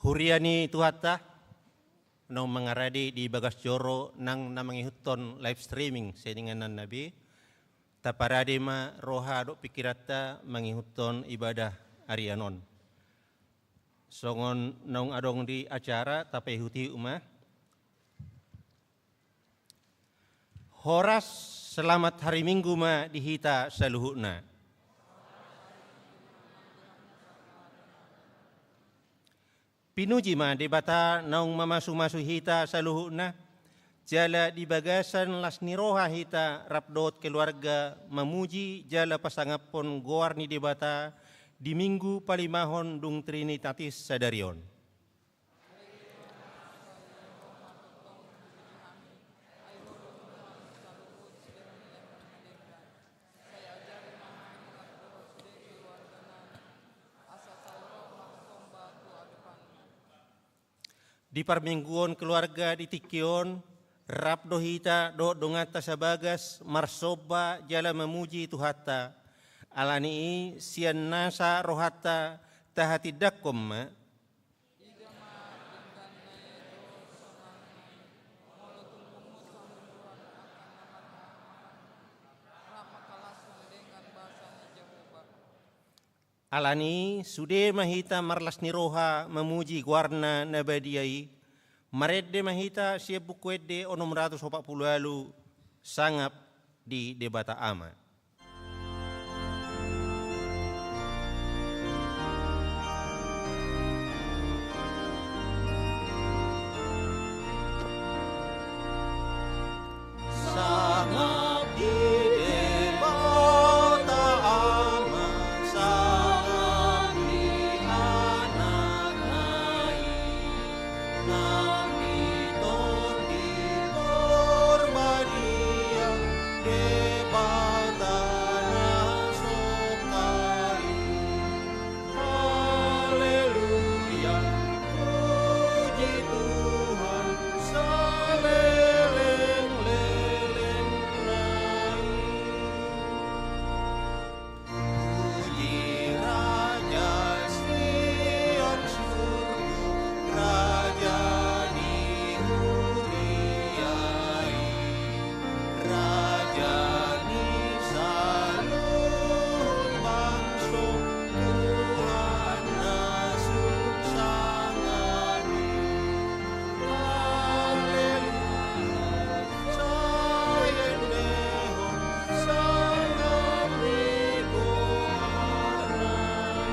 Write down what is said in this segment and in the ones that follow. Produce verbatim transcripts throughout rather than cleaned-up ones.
Huria ni Tuhanta, naung mangarade di bagas joro nang na mangihuthon live streaming sian inganan na be, taparade ma roha dohot pingkiranta mangihuthon ibadah arian on. Songon naung adong di acara, tapaihut-ihut ma. Horas, selamat hari Minggu ma di hita saluhutna. Pinuji ma Debata naung mamasu-masu hita saluhutna, jala di bagasan las ni roha hita rap dohot keluarga mamuji jala pasangaphon goar ni Debata di Minggu palimahon dung Trinitatis sadari on. Di parmingguon keluarga di tingki on, rap do hita dohot donganta sabagas marsomba jala mamuji Tuhanta. Alani i sian nasa rohanta tahatindangkon ma. Alani i sude ma hita marlas ni roha mamuji goarna na badia i. Marende ma hita sian Buku Ende onom ratus opat pulu ualu, Sangap di Debata Ama. Sangap di Debata Ama, sangap di Anakna i, nang di Tondi Porbadia, Debata na so tali. Haleluya, puji Tuhan saleleng-lelengna i. Puji Raja sian surgo, Raja ni huria i. Raja ni saluhut bangso, Tuhan na sun sangap i. Haleluya, sai endehon sangap ni goarna i.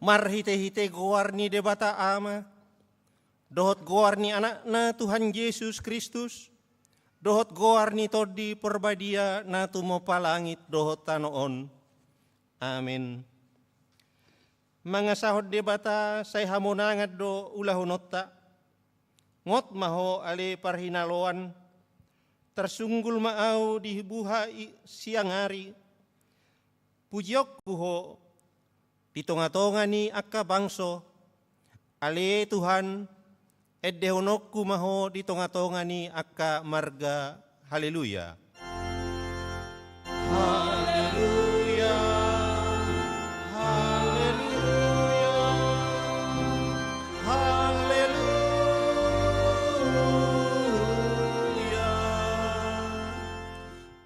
Marhite-hite goar ni Debata Ama, dohot goar ni Anakna Tuhan Jesus Kristus, dohot goar ni Tondi Porbadia na tumompa langit dohot tano on. Amen. Mangasahon Debata sai hamonangan do ulahononta. Ngot ma Ho ale parhinaloan, tarsunggul ma ahu di buha i siang ari. Pujionku Ho di tonga-tonga ni angka bangso. Ale Tuhan, endehononku ma Ho di tonga-tonga ni angka marga. Haleluya. Haleluya. Haleluya. Haleluya.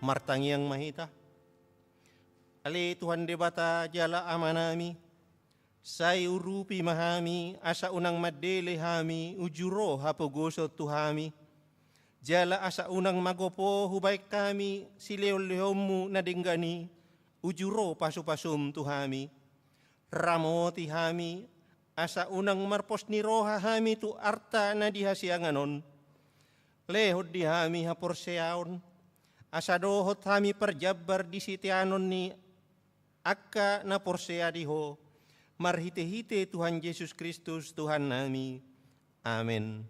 Martangiang ma hita. Ale Tuhan Debata jala Amanami, sai urupi ma hami asa unang mandele hami uju ro hapogoson tu hami, jala asa unang magopo hubaen hami silehonlehonmu na denggan i uju ro pasupasum tu hami. Ramoti hami, asa unang marpos ni roha hami tu arta na di hasiangan on. Lehon di hami haporseaon, asa dohot hami parjambar di siteanon ni angka na porsea di Ho, marhitehite Tuhan Jesus Kristus Tuhannami. Amen.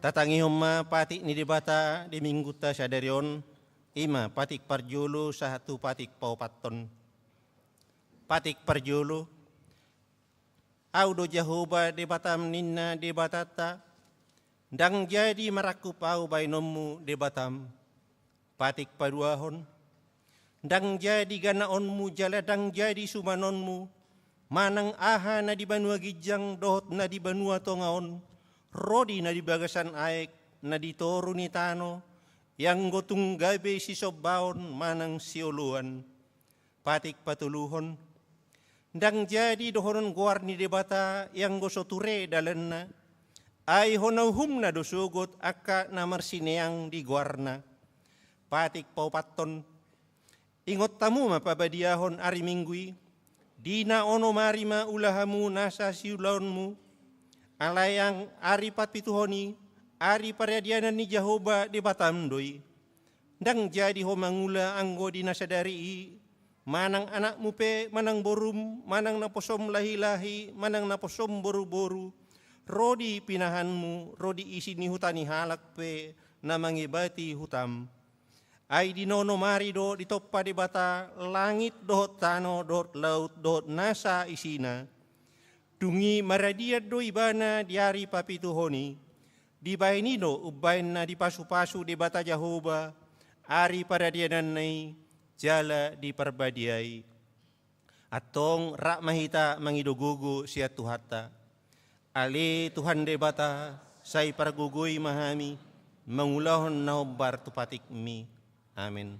Tatangihon ma patik ni Debata di minggunta sadari on, i ma patik parjolo sahat tu patik paopathon. Patik parjolo. Ahu do Jahowa Debatam ninna Debatanta, ndang jadi marangkup ahu baenonmu Debatam. Patik paduahon. Ndang jadi ganaonmu jala ndang jadi sumanonmu, manang aha na di banua ginjang dohot na di banua tonga on, ro di na di bagasan aek, na di toru ni tano, ianggo tung gabe sisombaon manang sioloan. Patik patoluhon. Ndang jadi dohonon goar ni Debata ianggo so ture dalanna, ai hona uhumna do sogot angka na marsineang di goarna. Patik paopathon. Ingot hamu ma pabadiahon ari Minggu i, di na onom ari ma ula hamu nasa siulaonmu, alai ari papituhon i, ari paradianan ni Jahowa Debatam do i. Ndang jadi ho mangula anggo di na sadari i, manang anakmu pe, manang borum, manang naposom lahilahi, manang naposom boruboru, ro di pinahanmu, ro di isi ni huta ni halak pe na mangebati hutam. Ai di na onom ari do ditompa Debata langit dohot tano dohot laut dohot nasa isina. Dung i maradian do ibana di ari papituhon i. Dibahen i do umbahen na dipasupasu Debata Jahowa ari paradiananna i jala diparbadiai. Antong rap ma hita mangido gogo sian Tuhanta. Ale Tuhan Debata, sai pargogoi ma hami mangulahon na hombar tu patikmi. Amen.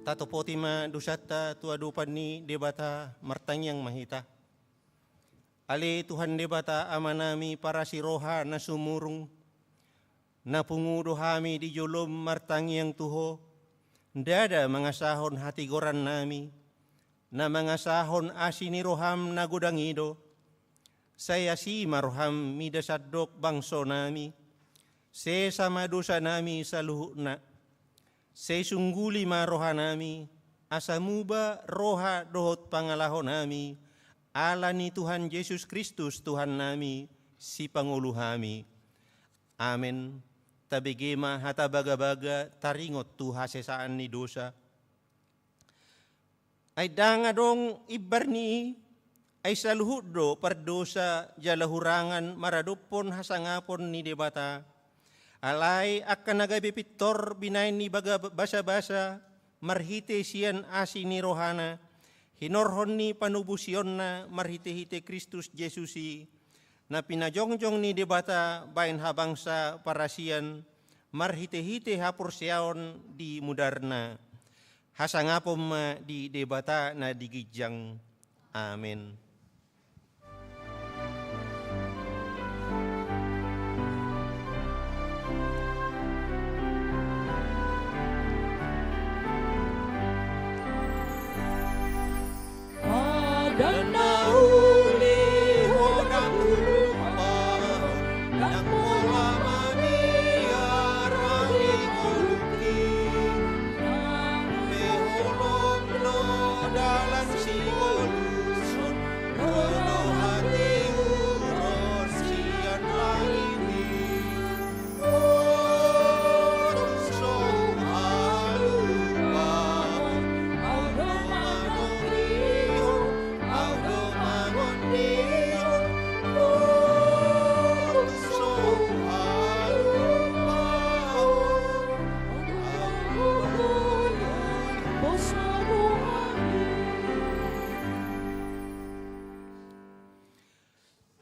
Tatopoti ma dosanta tu adopan ni Debata, martangiang ma hita. Ale Tuhan Debata Amanami parasi roha na sumurung, na pungu do hami di jolom martangiang tu Ho, ndada mangasahon hatigorannami, na mangasahon asi ni roham na godang i do. Sai asi ma roham mida sandok bangsonami, sesa ma dosanami saluhutna. Sai sungguli ma rohanami, asa muba roha dohot pangalahonami, ala ni Tuhan Jesus Kristus Tuhannami, Sipangolu hami. Amen. Tabege ma hata bagabaga taringot tu hasesaan ni dosa. Ai ndang adong imbar ni i, ai saluhut do pardosa jala hurangan maradophon hasangapon ni Debata. Alai angka na gabe pintor binahen ni baga-, basabasa marhite sian asi ni rohana, hinorhon ni panobosionna marhite-hite Kristus Jesus i, na pinajongjong ni Debata bahen habangsa parasian marhite-hite haporseaon di mudarna. Hasangapon ma di Debata na di ginjang. Amen.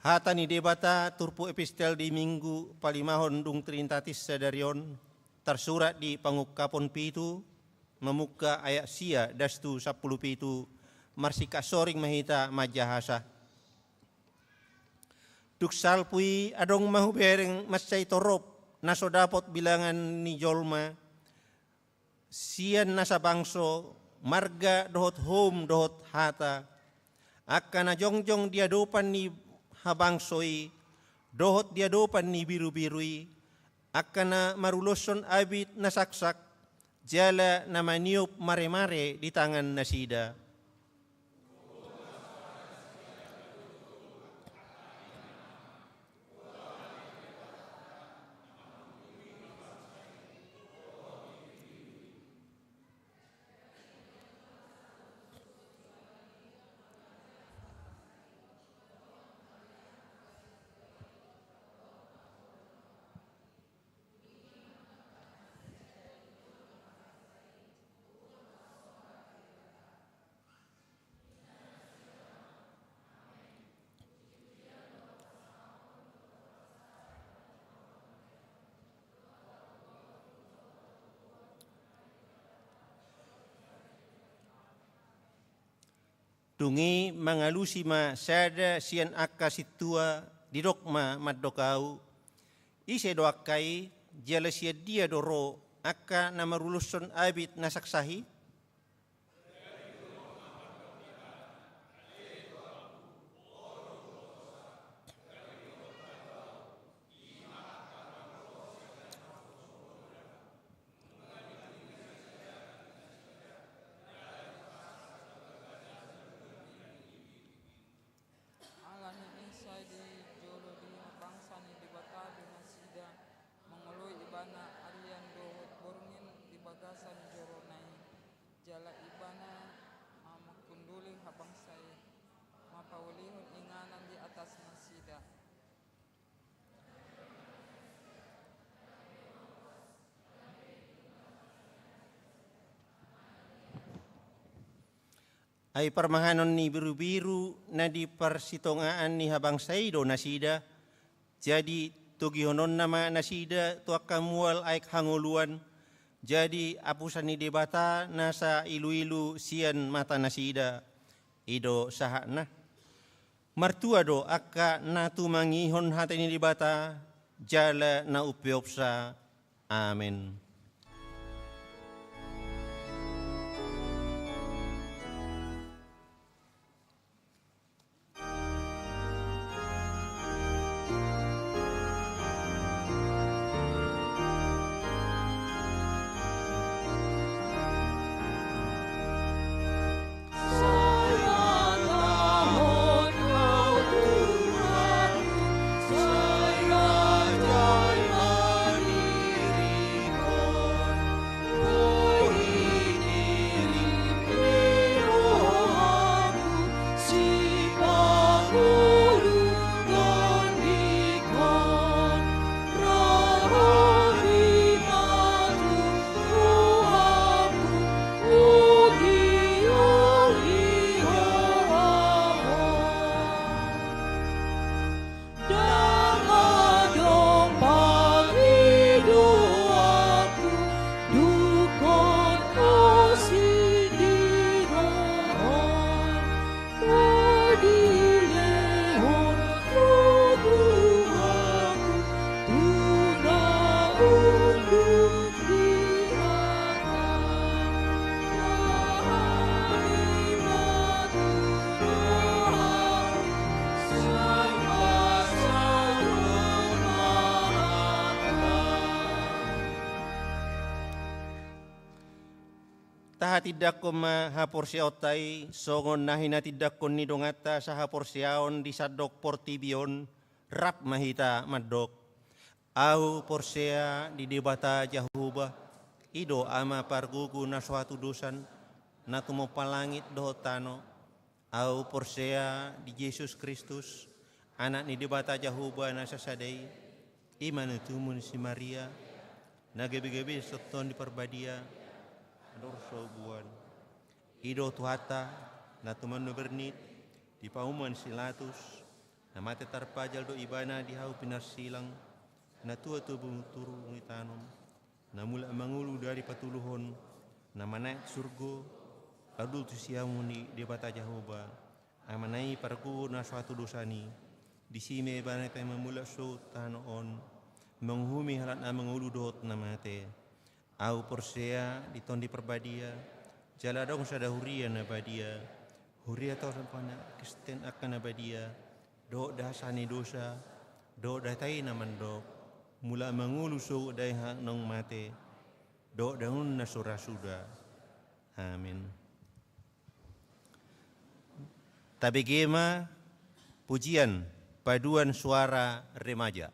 Hata ni Debata turpuk epistel di Minggu palimahon dung Trinitatis sadari on, tarsurat di Pangungkapon pitu, mamungka ayat sia das tu sampulu pitu, marsingkat soring ma hita manjahasa. Dung salpu i adong ma hubereng mansai torop na so dapot bilangan ni jolma, sian nasa bangso, marga dohot houm dohot hata, angka na jongjong di adopan ni habangso i dohot di adopan ni birubiru i, angka na maruloshon abit na saksak, jala na maniop maremare di tangan nasida. Dung i mangalusi ma sada sian angka sintua, didok ma mandok ahu: Ise do angka i, jala sian dia do ro angka na maruloshon abit na saksak i? Ala ni i sai di jolo di habangsa ni Debata do nasida, mangoloi Ibana arian dohot borngin di bagasan jorona i. Jala Ibana ma manghunduli habangsa i, mampaulihon inganan di atas nasida. Ai parmahanon ni birubiru na di parsitongaan ni habangsa i do nasida, jadi togihononna ma nasida tu angka mual aek hangoluan, Jadi apusan ni Debata nasa iluilu sian mata nasida. I do sahatna. Martua do angka na tumangihon hata ni Debata jala na umpeopsa. Amen. Tahatindangkon ma haporseaonta i songon na hinatindangkon ni donganta sahaporseaon di sandok portibi on. Rap ma hita mandok. Ahu porsea di Debata Jahowa, i do Ama pargogo na so hatudosan, na tumompa langit dohot tano. Ahu porsea di Jesus Kristus, Anak ni Debata Jahowa na sasada i, i ma na tubu ni si Maria, na gabe-gabe sian Tondi Parbadia, mandor saobuan. I do Tuhanta, na tumandang bernit, di pamunuan si Pilatus, na mate tarpajal do Ibana di hau pinarsilang, na tua tubu turpuk ni tano, na mulak mangolu dari patuluhon, na manaek surgo, laho duduk tu siamun ni Debata Jahowa, Amana i pargogo na so hatudosan i. Disi ma Ibana mamulak sogot tu tano on, manguhumi halak na mangolu dohot na mate. Ahu porsea di Tondi Parbadia, jala adong sada huria na badia, huria tano na Kristen angka na badia, dohot dahan sahat ni dosa, dohot hata i na mandok, mulak mangolu sogot daeng halak naung mate, dohot daonon na so ra suda. Amen. Tabege ma pujian paduan suara remaja.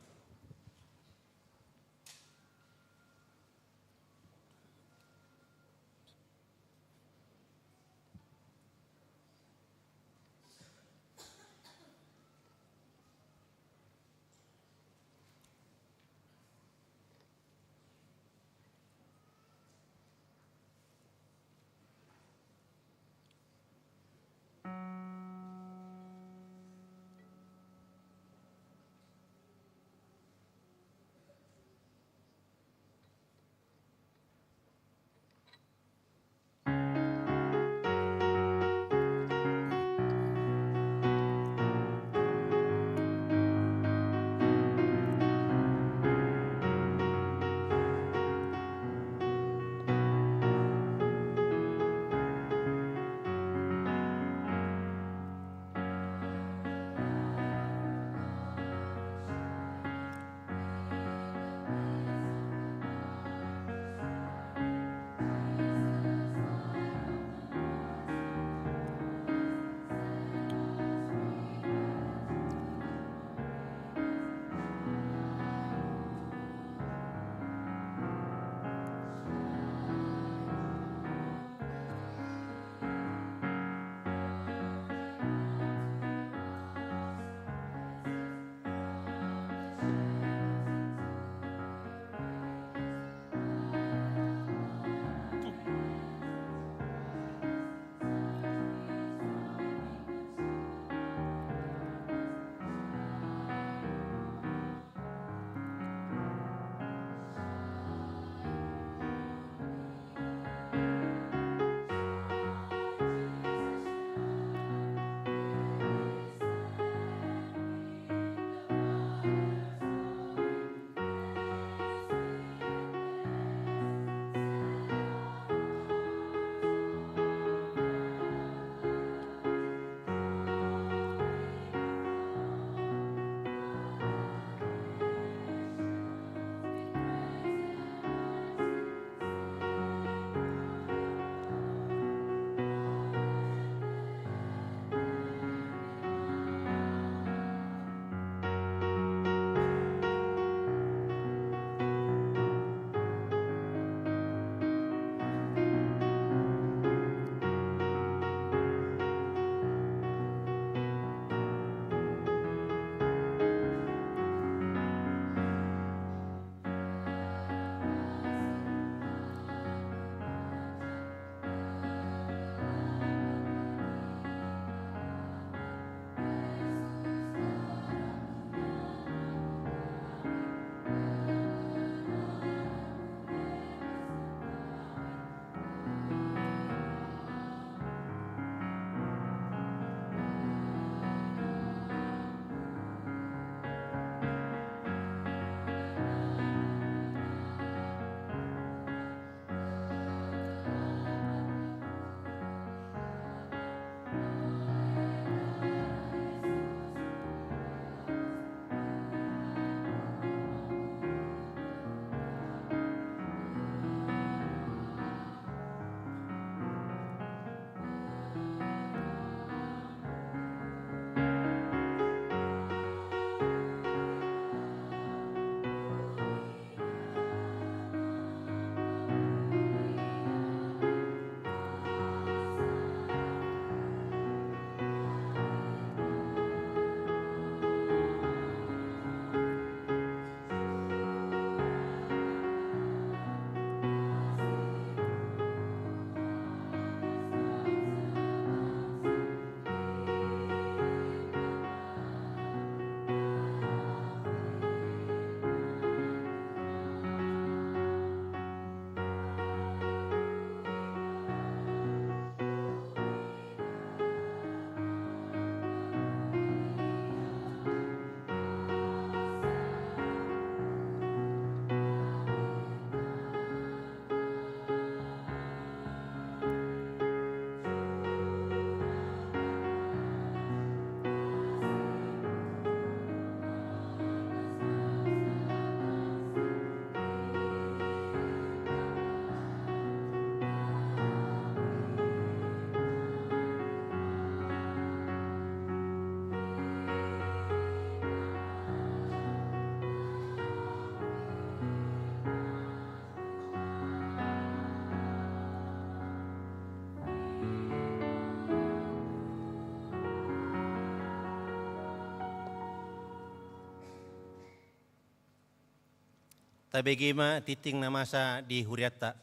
Tabege ma tingting na masa di hurianta.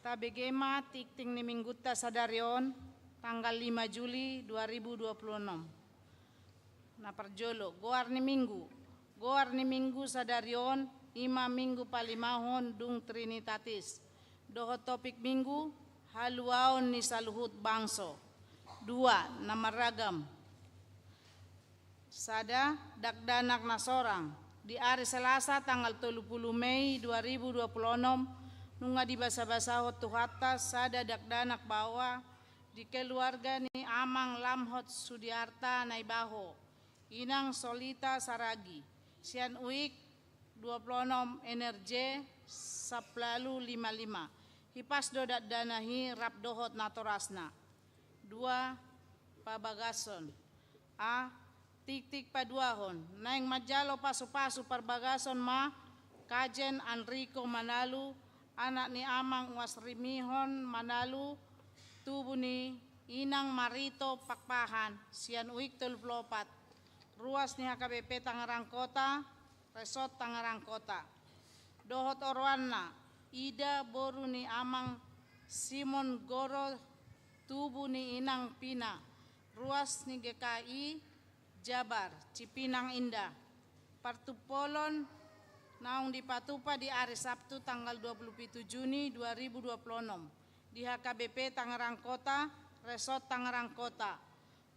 Tabege ma tingting ni minggunta sadari on, tanggal lima Juli dua ribu dua puluh enam. Na parjolo, goar ni minggu. Goar ni minggu sadari on, i ma minggu palimahon dung Trinitatis. Dohot topik minggu, haluaon ni saluhut bangso. Dua, na marragam. Sada, dakdanak na sorang. Di ari Selasa tanggal tolu pulu Mei dua ribu dua pulu onom, nunga dibasabasahon Tuhanta sada dakdanak baoa di keluarga ni Amang Lamhot Sudiarta Naibaho, Inang Solita Saragi, sian uik dua pulu onom N R J sampulu ualu lima lima. Hipas do dakdanak i rap dohot natorasna. Dua, pabagason. A, tingting paduahon. Naeng manjalo pasupasu parbagason ma Kajen Anriko Manalu, anak ni Amang Uas Rimihon Manalu, tubu ni Inang Marito Pakpahan, sian uik tolu pulu opat, ruas ni H K B P Tangerang Kota, Resort Tangerang Kota. Dohot oroanna, Ida boru ni Amang Simon Goro, tubu ni Inang Pina, ruas ni G K I Jabar, Cipinang Indah. Partumpolon naung dipatupa di ari Sabtu tanggal dua pulu pitu Juni dua ribu dua pulu onom di H K B P Tangerang Kota, Resort Tangerang Kota.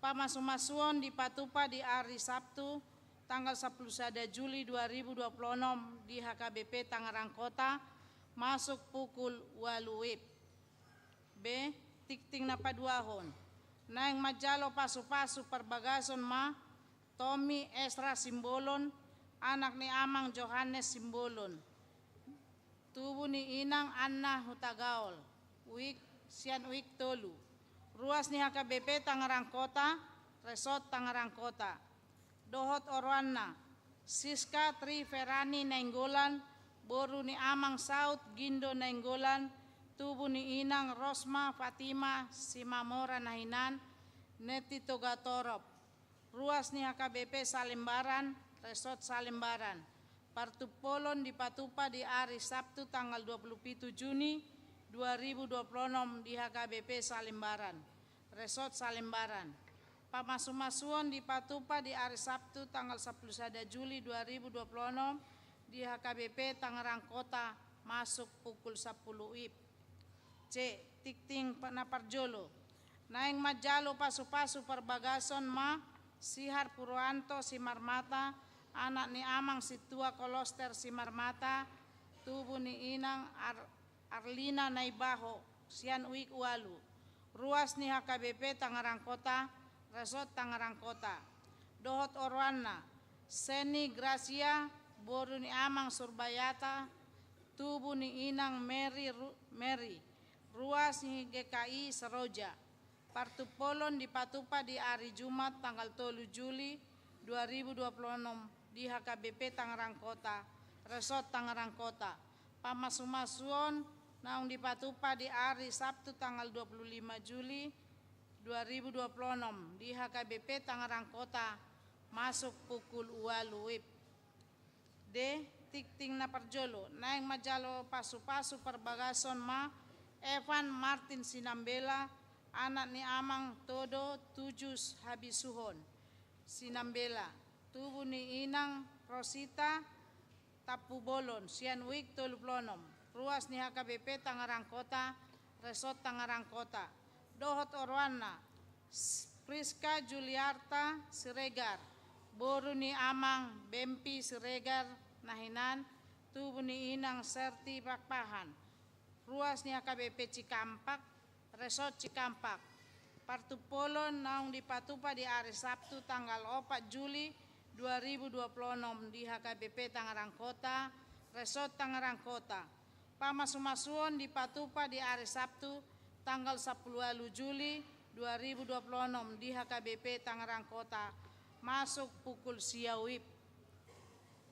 Pamasumasuon dipatupa di ari Sabtu tanggal sampulu sada Juli dua ribu dua pulu onom di H K B P Tangerang Kota, masuk pukul ualu wib. B, tingting na paduahon. Naeng manjalo pasupasu parbagason ma Tommy Esra Simbolon, anak ni Amang Johannes Simbolon, tubu ni Inang Anna Hutagaol, uik, sian uik tolu, ruas ni H K B P Tangerang Kota, Resort Tangerang Kota. Dohot oroanna, Siska Tri Ferani Nainggolan, boru ni Amang Saut Gindo Nainggolan, tubu ni Inang Rosma Fatima Simamora Nahinan, Neti Togatorop, ruas ni H K B P Salembaran, Resort Salembaran. Partumpolon dipatupa di ari Sabtu tanggal dua pulu pitu Juni dua ribu dua pulu onom di H K B P Salembaran, Resort Salembaran. Pamasumasuon dipatupa di ari Sabtu tanggal sampulu sada Juli dua ribu dua pulu onom di H K B P Tangerang Kota, masuk pukul sampulu wib. C, tingting pa-, na parjolo. Naeng manjalo pasupasu parbagason ma Sihar Purwanto Simarmata, anak ni Amang Sintua Koloster Simarmata, tubu ni Inang Ar-, Arlina Naibaho, sian uik ualu, ruas ni H K B P Tangerang Kota, Resort Tangerang Kota. Dohot oroanna, Seni Gracia, boru ni Amang Surbayata, tubu ni Inang Mary Ru-, Mary, ruas ni G K I Seroja. Partumpolon dipatupa di ari Jumat tanggal tolu Juli dua ribu dua pulu onom di H K B P Tangerang Kota, Resort Tangerang Kota. Pamasumasuon naung dipatupa di ari Sabtu tanggal dua pulu lima Juli dua ribu dua pulu onom di H K B P Tangerang Kota, masuk pukul ualu wib. D, tingting na parjolo. Naeng manjalo pasupasu parbagason ma Evan Martin Sinambela, anak ni Amang Todo Tujus Habisuhon Sinambela, tubu ni Inang Rosita Tampubolon, sian uik tolu pulu onom, ruas ni H K B P Tangerang Kota, Resort Tangerang Kota. Dohot oroanna, S-, Priska Juliarta Siregar, boru ni Amang Bempi Siregar Nahinan, tubu ni Inang Serti Pakpahan, ruas ni H K B P Cikampak, Resort Cikampak. Partumpolon naung dipatupa di ari Sabtu tanggal opat Juli dua ribu dua pulu onom di H K B P Tangerang Kota, Resort Tangerang Kota. Pamasumasuon dipatupa di ari Sabtu tanggal sampulu ualu Juli dua ribu dua pulu onom di H K B P Tangerang Kota, masuk pukul sia wib.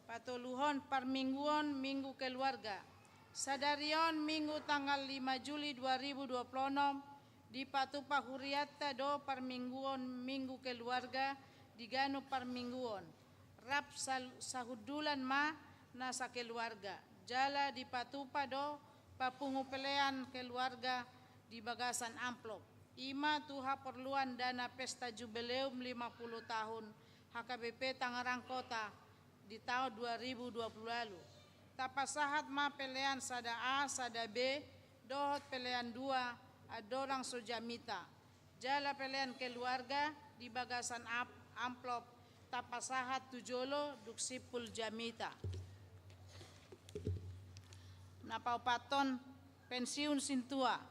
Patoluhon, parmingguon, Minggu Keluarga. Sadari on Minggu tanggal lima Juli dua ribu dua pulu onom, Dipatupa hurianta do parmingguon Minggu Keluarga di ganup parmingguon, rap sal-, sahundulan ma na sakeluarga, jala dipatupa do papungu pelean keluarga di bagasan amplop. I ma tu haporluan dana pesta jubileum lima puluh tahun H K B P Tangerang Kota di taon dua ribu dua puluh ualu. Tapasahat ma pelean sada A, sada B, dohot pelean dua, andorang so jamita. Jala pelean keluarga di bagasan ap-, amplop tapasahat tu jolo dung simpul jamita. Na paopathon, pensiun sintua.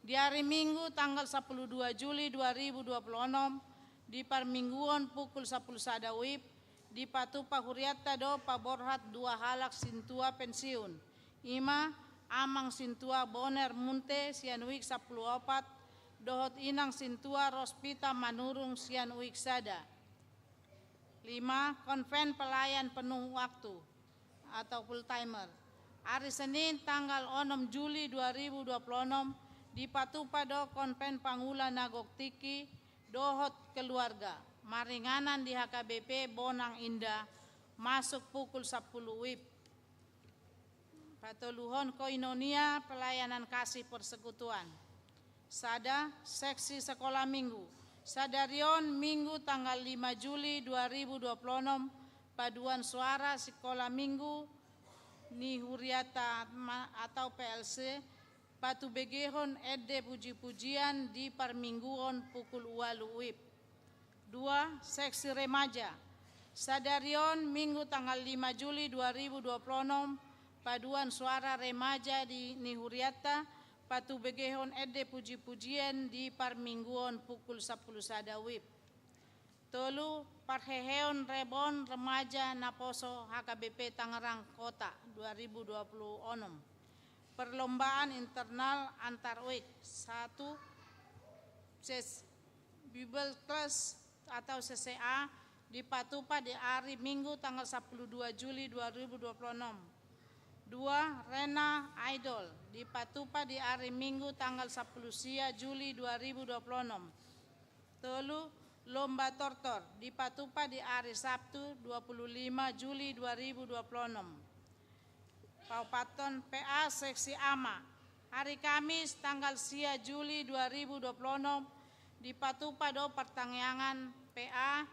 Di ari Minggu tanggal sapuluh dua Juli dua ribu dua puluh onom, di parmingguon pukul sapuluh sada wib, dipatupa hurianta do paborhat dua halak sintua pensiun. I ma, Amang Sintua Boner Munte sian wik sapuluh opat, dohot Inang Sintua Rospita Manurung sian wik sada. Lima, konven pelayan penuh waktu atau full timer. Ari Senin tanggal onom Juli dua ribu dua puluh onom, dipatupa do konven pangula na gok tingki dohot keluarga, maringanan di H K B P Bonang Indah, masuk pukul sapuluh wib. Patoluhon, koinonia pelayanan kasih persekutuan. Sada, seksi sekolah minggu. Sadari on Minggu tanggal lima Juli dua ribu dua puluh onom, paduan suara sekolah minggu ni hurianta ma-, atau P L C, patubegehon ende puji-pujian di parmingguon pukul ualu wib. Dua, seksi remaja. Sadari on Minggu tanggal lima Juli dua ribu dua puluh onom, paduan suara remaja di ni hurianta, patubegehon ende puji-pujian di parmingguon pukul sapuluh sada wib. Tolu, parheheon rebon remaja naposo H K B P Tangerang Kota dua ribu dua puluh onom. Perlombaan internal antar wik. Satu, ses-, Bible Class atau C C A dipatupa di ari Minggu tanggal sapuluh dua Juli dua ribu dua puluh onom. Dua, Rena Idol dipatupa di ari Minggu tanggal sapuluh sia Juli dua ribu dua puluh onom. Tolu, lomba tortor dipatupa di ari Sabtu dua puluh lima Juli dua ribu dua puluh onom. Paopathon, P A seksi ama. Ari Kamis tanggal sia Juli dua ribu dua puluh onom, dipatupa do partangiangan P A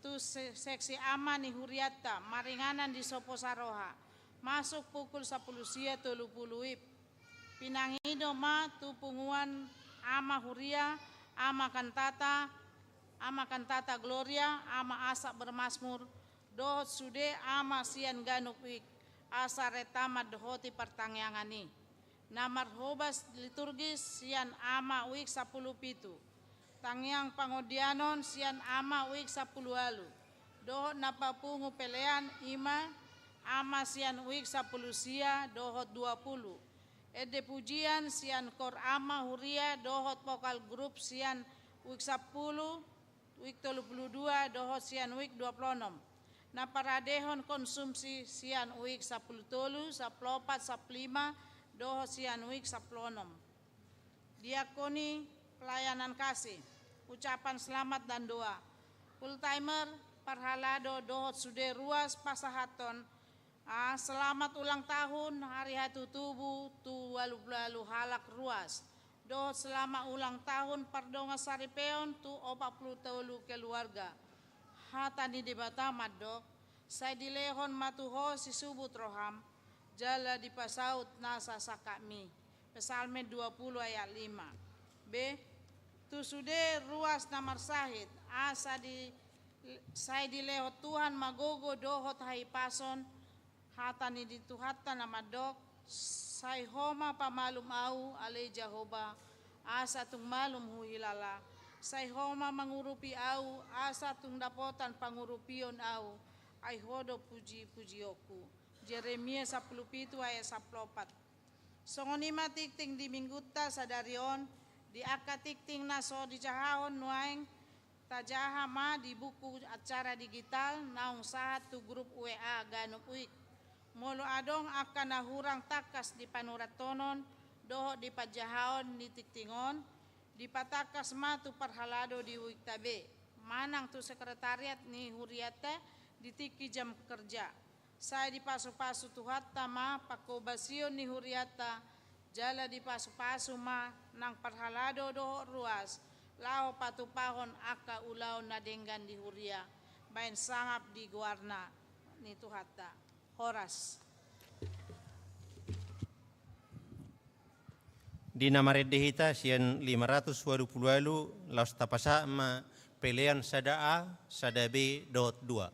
tu se-, seksi ama ni hurianta, maringanan di Sopo Saroha, masuk pukul sapuluh sia tolu puluh wib. Pinangido ma tu punguan ama huria, ama kantata, ama kantata Gloria, ama Asa Bermasmur, dohot sude ama sian ganup wik, asa renta mandohoti partangiangan i. Na marhobas liturgis sian ama wik sapuluh pitu. Tangiang pangondianon sian ama wik sapuluh ualu. Dohot na papungu pelean i ma ama sian wik sapuluh sia dohot dua puluh. Ende pujian sian kor ama huria dohot vokal grup sian wik sapuluh, wik tolu puluh dua dohot sian wik dua puluh onom. Na paradehon konsumsi sian wik sapuluh tolu, sapuluh opat, sapuluh lima dohot sian wik sapuluh onom. Diakoni pelayanan kasih. Ucapan selamat dan doa. Full timer, parhalado dohot sude ruas pasahathon, ah, selamat ulang tahun hari hatutubu tu ualu pulu ualu halak ruas. Dohot selamat ulang tahun pardongansaripeon tu opat pulu tolu keluarga. Hata ni Debata mandok, sai dilehon ma tu ho sisubut roham, jala dipasaut nasa sangkapmi. Psalmen dua puluh ayat lima. B. Tu sude ruas na marsahit, asa di, sai dilehon Tuhan ma gogo dohot hahipason, hata ni di Tuhanta na mandok, sai ho ma pamalum ahu, ale Jahowa, asa tung malum huhilala, sai ho ma mangurupi ahu, asa tung dapotan pangurupion ahu, ai ho do puji-pujionku. Jeremia sapuluh pitu ayat sapuluh opat. Songon i ma tingting di Minggunta sadari on, di angka tingting na so dijahahon nuaeng, tajaha ma di buku acara digital naung sahat tu grup W A ganup wik. Molo adong angka na hurang tangkas dipanurathonon, dohot di panjahaon ni tingting on, dipatangkas ma tu parhalado di uikta be, manang tu sekretariat ni huriata di tingki jam kerja. Sai dipasupasu Tuhanta ma pangkobasion ni huriata, jala dipasupasu ma nang parhalado dohot ruas, laho patupahon angka ulaon na denggan di huria, baen sangap di goarna ni Tuhanta. Horas. Di na marende hita sian lima ratus walu pulu walu, laos tapasahat ma pelean sada A, sada B dohot dua.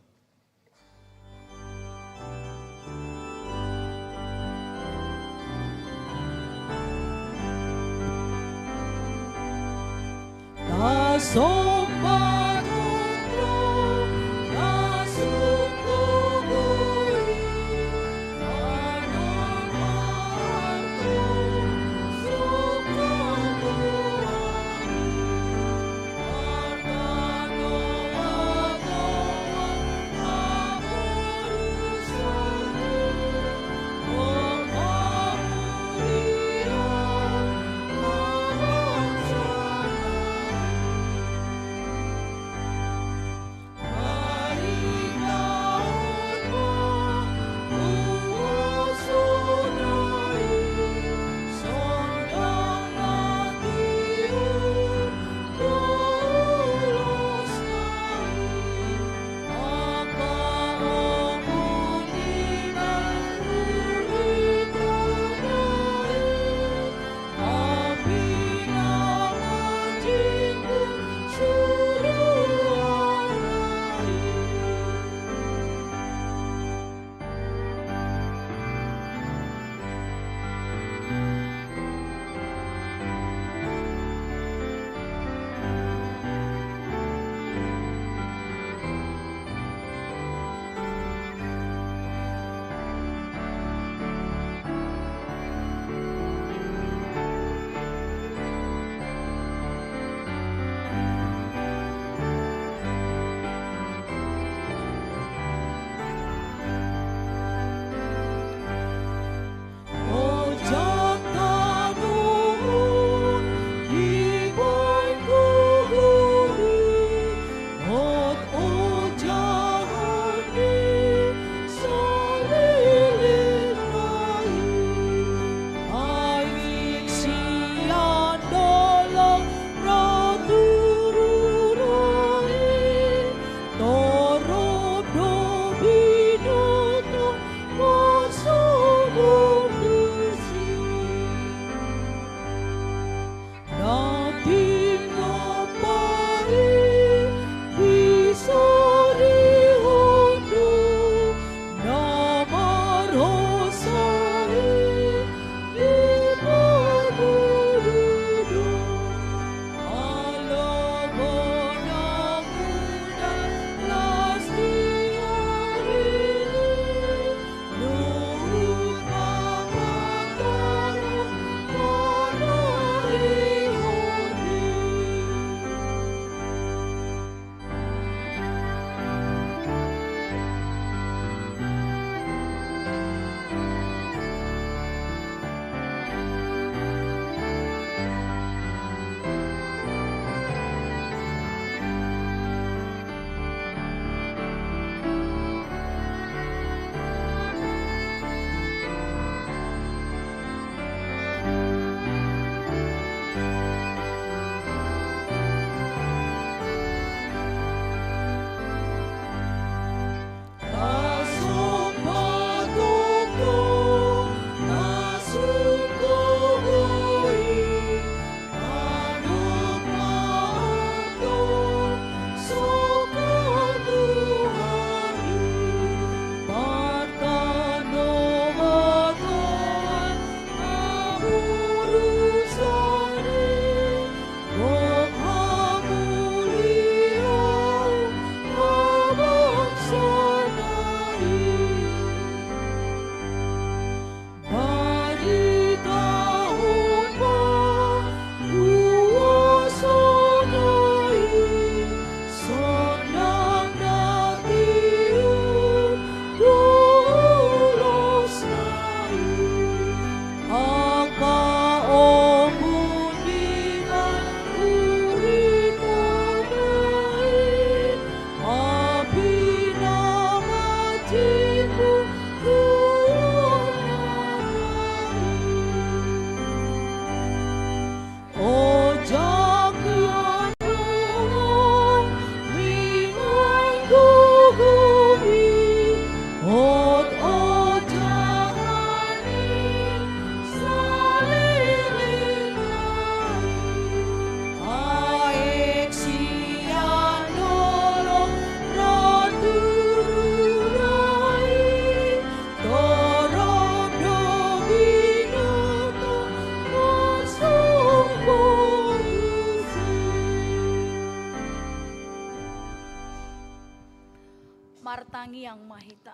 Martangiang ma hita.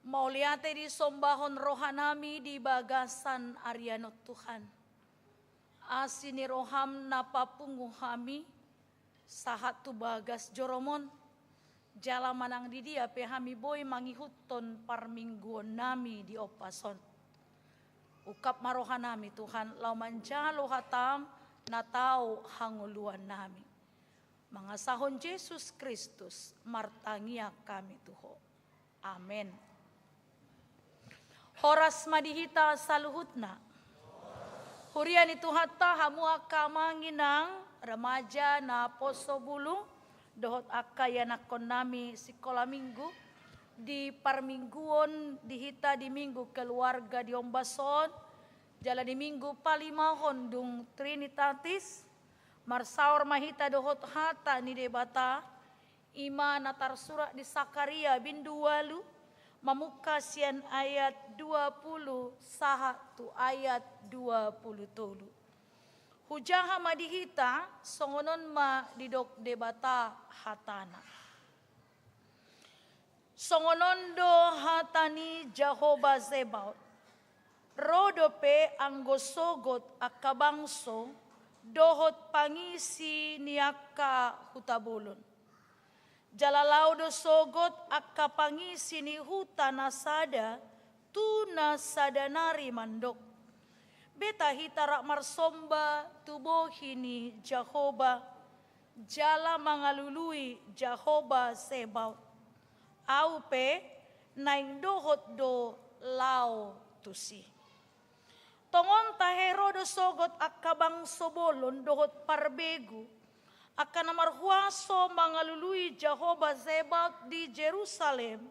Mauliate disombahon rohanami di bagasan arian on, Tuhan. Asi ni roham na papungu hami, sahat tu bagas joroMon, jala manang di dia pe hami boi mangihuthon parmingguonnami di ompas on. Ungkap ma rohanami, Tuhan, laho manjalo hataM na tau hangoluannami. Mangasahon Jesus Kristus, martangiang hami tu Ho. Amen. Horas ma di hita saluhutna. Huria ni Tuhanta, hamu angka amang inang, remaja, naposobulung, dohot angka ianakkonnami sikola minggu, di parmingguon di hita di Minggu Keluarga di ombas on, jala di Minggu palimahon dung Trinitatis, marsaor ma hita dohot hata ni Debata, i ma na tarsurat di Sakaria bindu ualu, mamungka sian ayat dua pulu sahat tu ayat dua pulu tolu. Hujaha ma di hita, songon on ma didok Debata hatana. Songon on do hata ni Jahowa Zebaot. Ro dope anggo sogot angka bangso, dohot pangisi ni angka huta bolon. Jala laho do sogot angka pangisi ni huta na sada, tu na sada nari mandok. Beta hita rap marsomba tu bohi ni Jahowa, jala mangalului Jahowa Zebaot. Au pe naeng dohot do laho tusi. Tongon tahe ro do sogot angka bangso bolon dohot parbegu, angka na marhuaso mangalului Jahowa Zebaot di Jerusalem,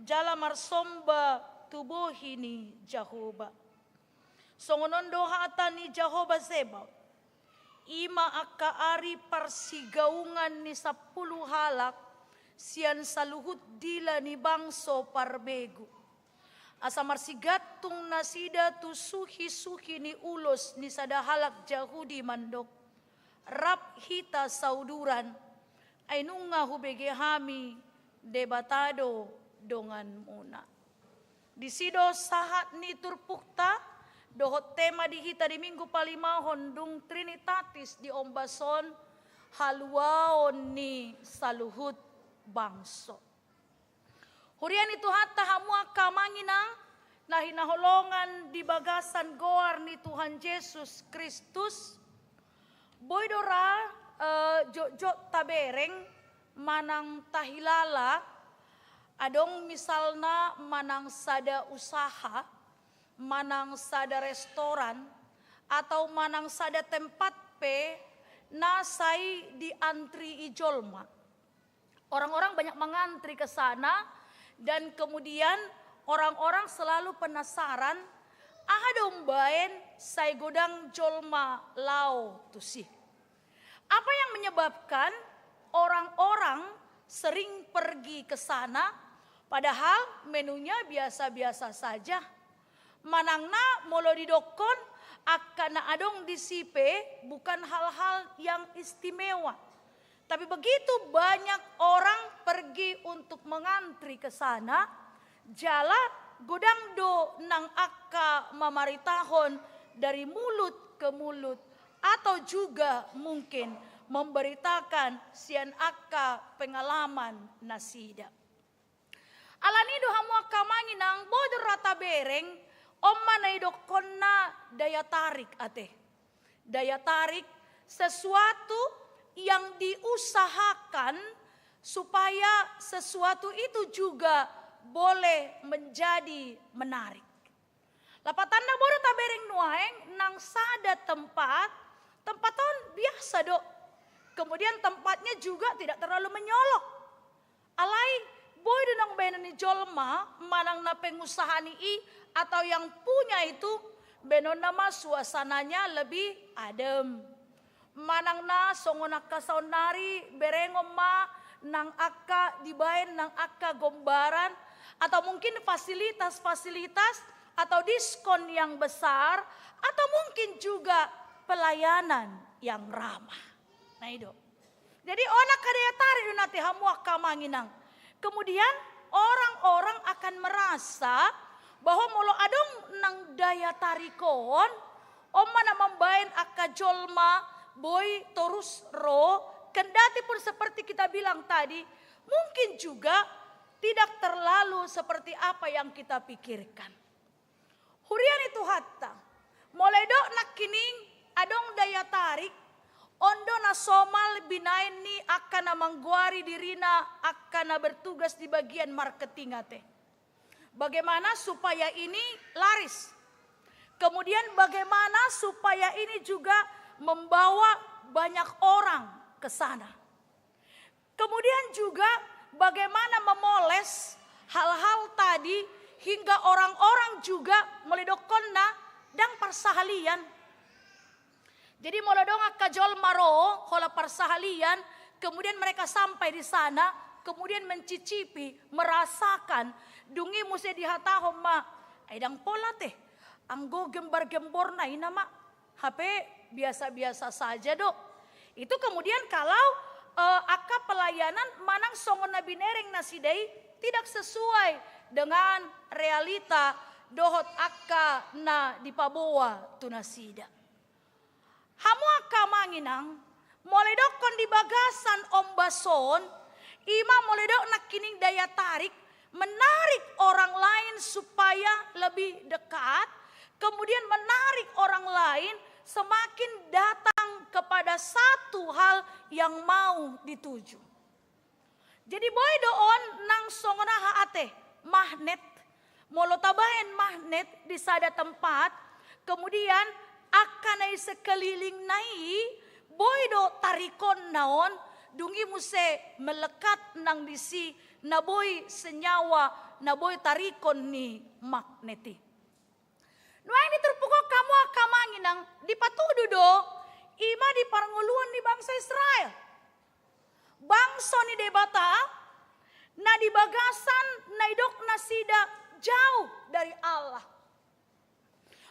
jala marsomba tu bohi ni Jahowa. Songon on do hata ni Jahowa Zebaot. I ma angka ari parsigaungan ni sampulu halak sian saluhut dila ni bangso parbegu. Asa marsigantung nasida tu suhi-suhi ni ulos ni sada halak Jahudi mandok. Rap hita sauduran, ai nunga hubege hami Debata do donganmuna. Disi do sahat ni turpukta, dohot tema di hita di Minggu palimahon dung Trinitatis di ombas on, haluaon ni saluhut bangso. Huria ni Tuhanta, hamu angka amang inang, na hinaholongan di bagasan goar ni Tuhan Jesus Kristus, boi do ra, eh, jotjot tabereng manang tahilala, adong misalna manang sada usaha, manang sada restoran, atau manang sada tempat pe na sai diantrii jolma. Orang-orang banyak mengantri ke sana, dan kemudian orang-orang selalu penasaran, aha do umbaen sai godang jolma laho tusi. Apa yang menyebabkan orang-orang sering pergi ke sana, padahal menunya biasa-biasa saja? Manang na molo didokkon angka na adong disi pe bukan hal-hal yang istimewa. Tapi begitu banyak orang pergi untuk mengantri ke sana, jala godang do nang angka mamaritahon dari mulut ke mulut, atau juga mungkin memberitakan sian angka pengalaman nasida. Alani do hamu angka amang inang, boi do ra tabereng, on ma na idokkonna daya tarik ate. Daya tarik, sesuatu yang diusahakan supaya sesuatu itu juga boleh menjadi menarik. Lapatanna, boi do tabereng nuaeng nang sada tempat, tempat on biasa do. Kemudian tempatnya juga tidak terlalu menyolok. Alai, boi do nang baenon ni jolma, manang na pengusaha ni i, atau yang punya itu, baenonna ma suasananya lebih adem. Manang na songon angka saonnari, berengon ma nang angka dibaen nang angka gombaran, atau mungkin fasilitas-fasilitas, atau diskon yang besar, atau mungkin juga pelayanan yang ramah. Nah, itu. Jadi on angka daya tarik do na te hamu angka amang inang. Kemudian orang-orang akan merasa bahwa molo adong nang daya tarik on, on ma na mambaen angka jolma boi torus ro, kendati pun seperti kita bilang tadi, mungkin juga tidak terlalu seperti apa yang kita pikirkan. Huria ni Tuhanta, molo didok nangkining adong daya tarik, on do na somal binaen ni angka na manggoari dirina angka na bertugas di bagian marketing ate. Bagaimana supaya ini laris? Kemudian bagaimana supaya ini juga membawa banyak orang ke sana? Kemudian juga bagaimana memoles hal-hal tadi hingga orang-orang juga molo didokkonna ndang parsahalian. Jadi molo adong angka jolma ro holan parsahalian, kemudian mereka sampai di sana, kemudian mencicipi, merasakan, dung i muse dihatahon ma, ai ndang pola te, anggo gembar-gemborna i nama, hape biasa-biasa saja do. Itu kemudian kalau eh, angka pelayanan manang songon na binereng nasida i tidak sesuai dengan realita dohot angka na dipaboa tu nasida. Hamu angka amang inang, molo didokkon di bagasan ombas on, ima molo didok nangkining daya tarik, menarik orang lain supaya lebih dekat, kemudian menarik orang lain semakin datang kepada satu hal yang mau dituju. Jadi boi do on nang songon aha ate, magnet. Molo tabaen magnet di sada tempat, kemudian angka na di sekelilingna i, boi do tarikonna on, dung i muse melekat nang disi na boi senyawa, na boi tarikon ni magnet i. Nuaeng di turpuk on hamu angka amang inang, dipatudu do ima di parngoluon ni bangso Israel. Bangso ni Debata na di bagasan na didok nasida jauh dari Allah.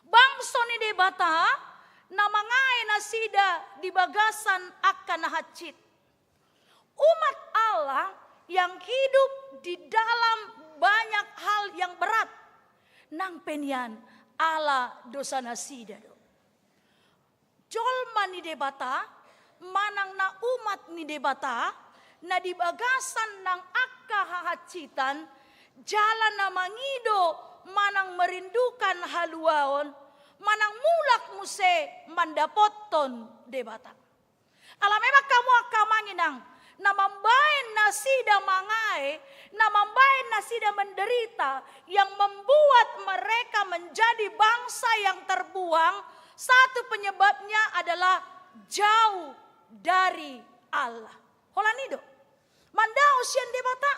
Bangso ni Debata na mangae nasida di bagasan angka na hansit. Umat Allah yang hidup di dalam banyak hal yang berat. Nang pe nian ala dosa nasida do. Jolma ni Debata, manang na umat ni Debata, na di bagasan nang angka hahansitan, jala na mangido manang merindukan haluaon, manang mulak muse mandapothon Debata. Ala memang hamu angka amang inang, na mambaen nasida mangae, na mambaen nasida menderita, yang membuat mereka menjadi bangsa yang terbuang, satu penyebabnya adalah jauh dari Allah. Holan i do. Mandao sian Debata.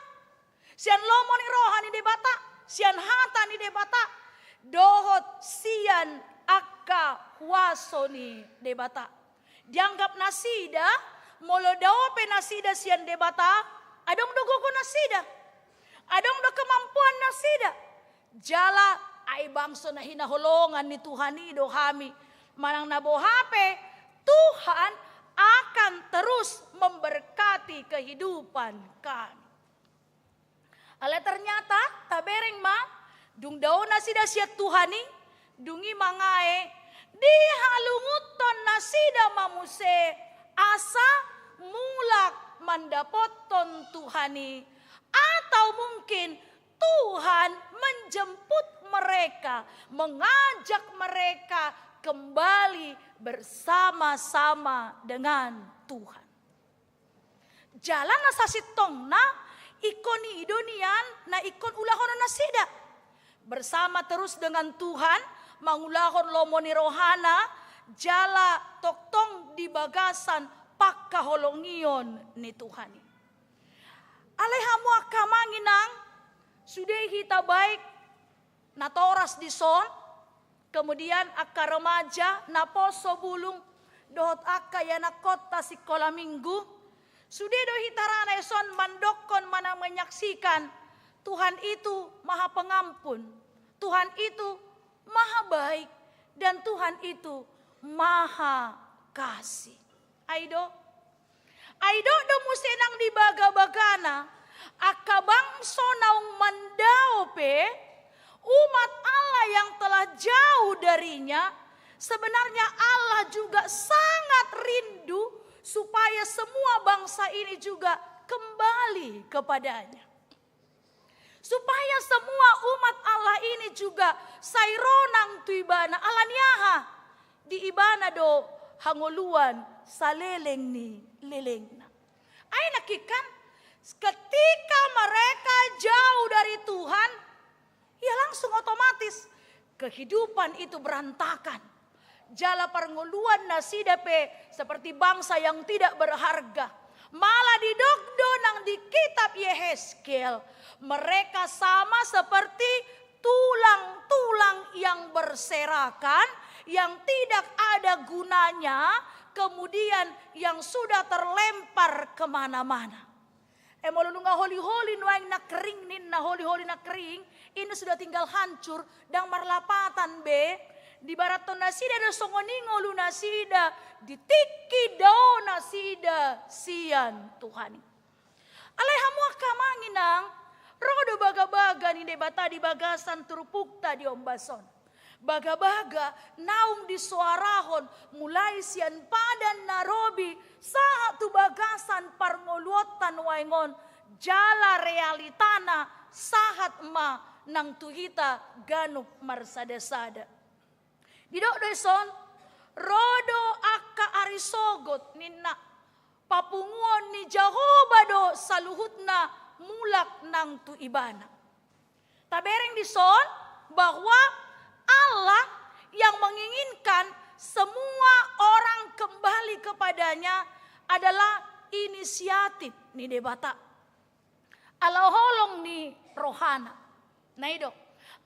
Sian lomo ni roha ni Debata, sian hata ni Debata, dohot sian angka huaso ni Debata. Dianggap nasida, molo dao pe nasida sian Debata, adong do gogo nasida. Adong do kemampuan nasida. Jala ai bangso na hinaholongan ni Tuhan i do hami. Manang na boha pe, Tuhan akan terus memberkati kehidupan kami. Alai ternyata tabereng ma, dung dao nasida sian Tuhan i, dung i mangae, dihalungunhon nasida ma muse asa mulak mandapothon Tuhan i, atau mungkin Tuhan menjemput mereka, mengajak mereka kembali bersama-sama dengan Tuhan. Jala na sasintongna, ingkon i do nian na ingkon ulahonon nasida. Bersama terus dengan Tuhan, mangulahon lomo ni rohana, jala tongtong di bagasan pangkaholongion ni Tuhan i. Alai hamu angka amang inang, sude hita baik natoras dison, kemudian angka remaja, naposo bulung, dohot angka ianakhonta sikola minggu, sude do hita rade dison mandokkon manang menyaksikan, Tuhan itu Maha Pengampun, Tuhan itu Maha Baik, dan Tuhan itu Maha Kasih. Ai do. Ai dok do muse nang di bagabagana, angka bangso naung mandao pe, umat Allah yang telah jauh darinya, sebenarnya Allah juga sangat rindu supaya semua bangsa ini juga kembali kepada-Nya. Supaya semua umat Allah ini juga sai ro nang tu Ibana, ala ni aha? Di Ibana do hangoluan saleleng ni lelengna. Ai nangkin kan, ketika mereka jauh dari Tuhan, ya langsung otomatis kehidupan itu berantakan. Jala parngoluan nasida pe seperti bangsa yang tidak berharga. Malah didok do nang di kitab Yehezkiel, mereka sama seperti tulang-tulang yang berserakan, yang tidak ada gunanya, kemudian yang sudah terlempar kemana-mana. E, molo nunga holi-holi nuaeng na kering ninna, holi-holi na kering, ini sudah tinggal hancur, ndang marlapatan be. Dibarathon nasida do songon i ngolu nasida, di tingki dao nasida sian Tuhan i. Alai hamu angka amang inang, ro do bagabaga ni Debata di bagasan turpukta di ombas on. Bagabaga naung disoarahon mulai sian Padan na Robi sahat tu bagasan parngoluonta nuaeng on, jala realitana sahat ma nang tu hita ganup marsadasada. Didok do dison, ro do angka ari sogot ninna, papunguon ni Jahowa do saluhutna mulak nang tu Ibana. Tabereng dison bahwa Allah yang menginginkan semua orang kembali kepada-Nya adalah inisiatif ni Debata. Ala holong ni rohana. Na i do.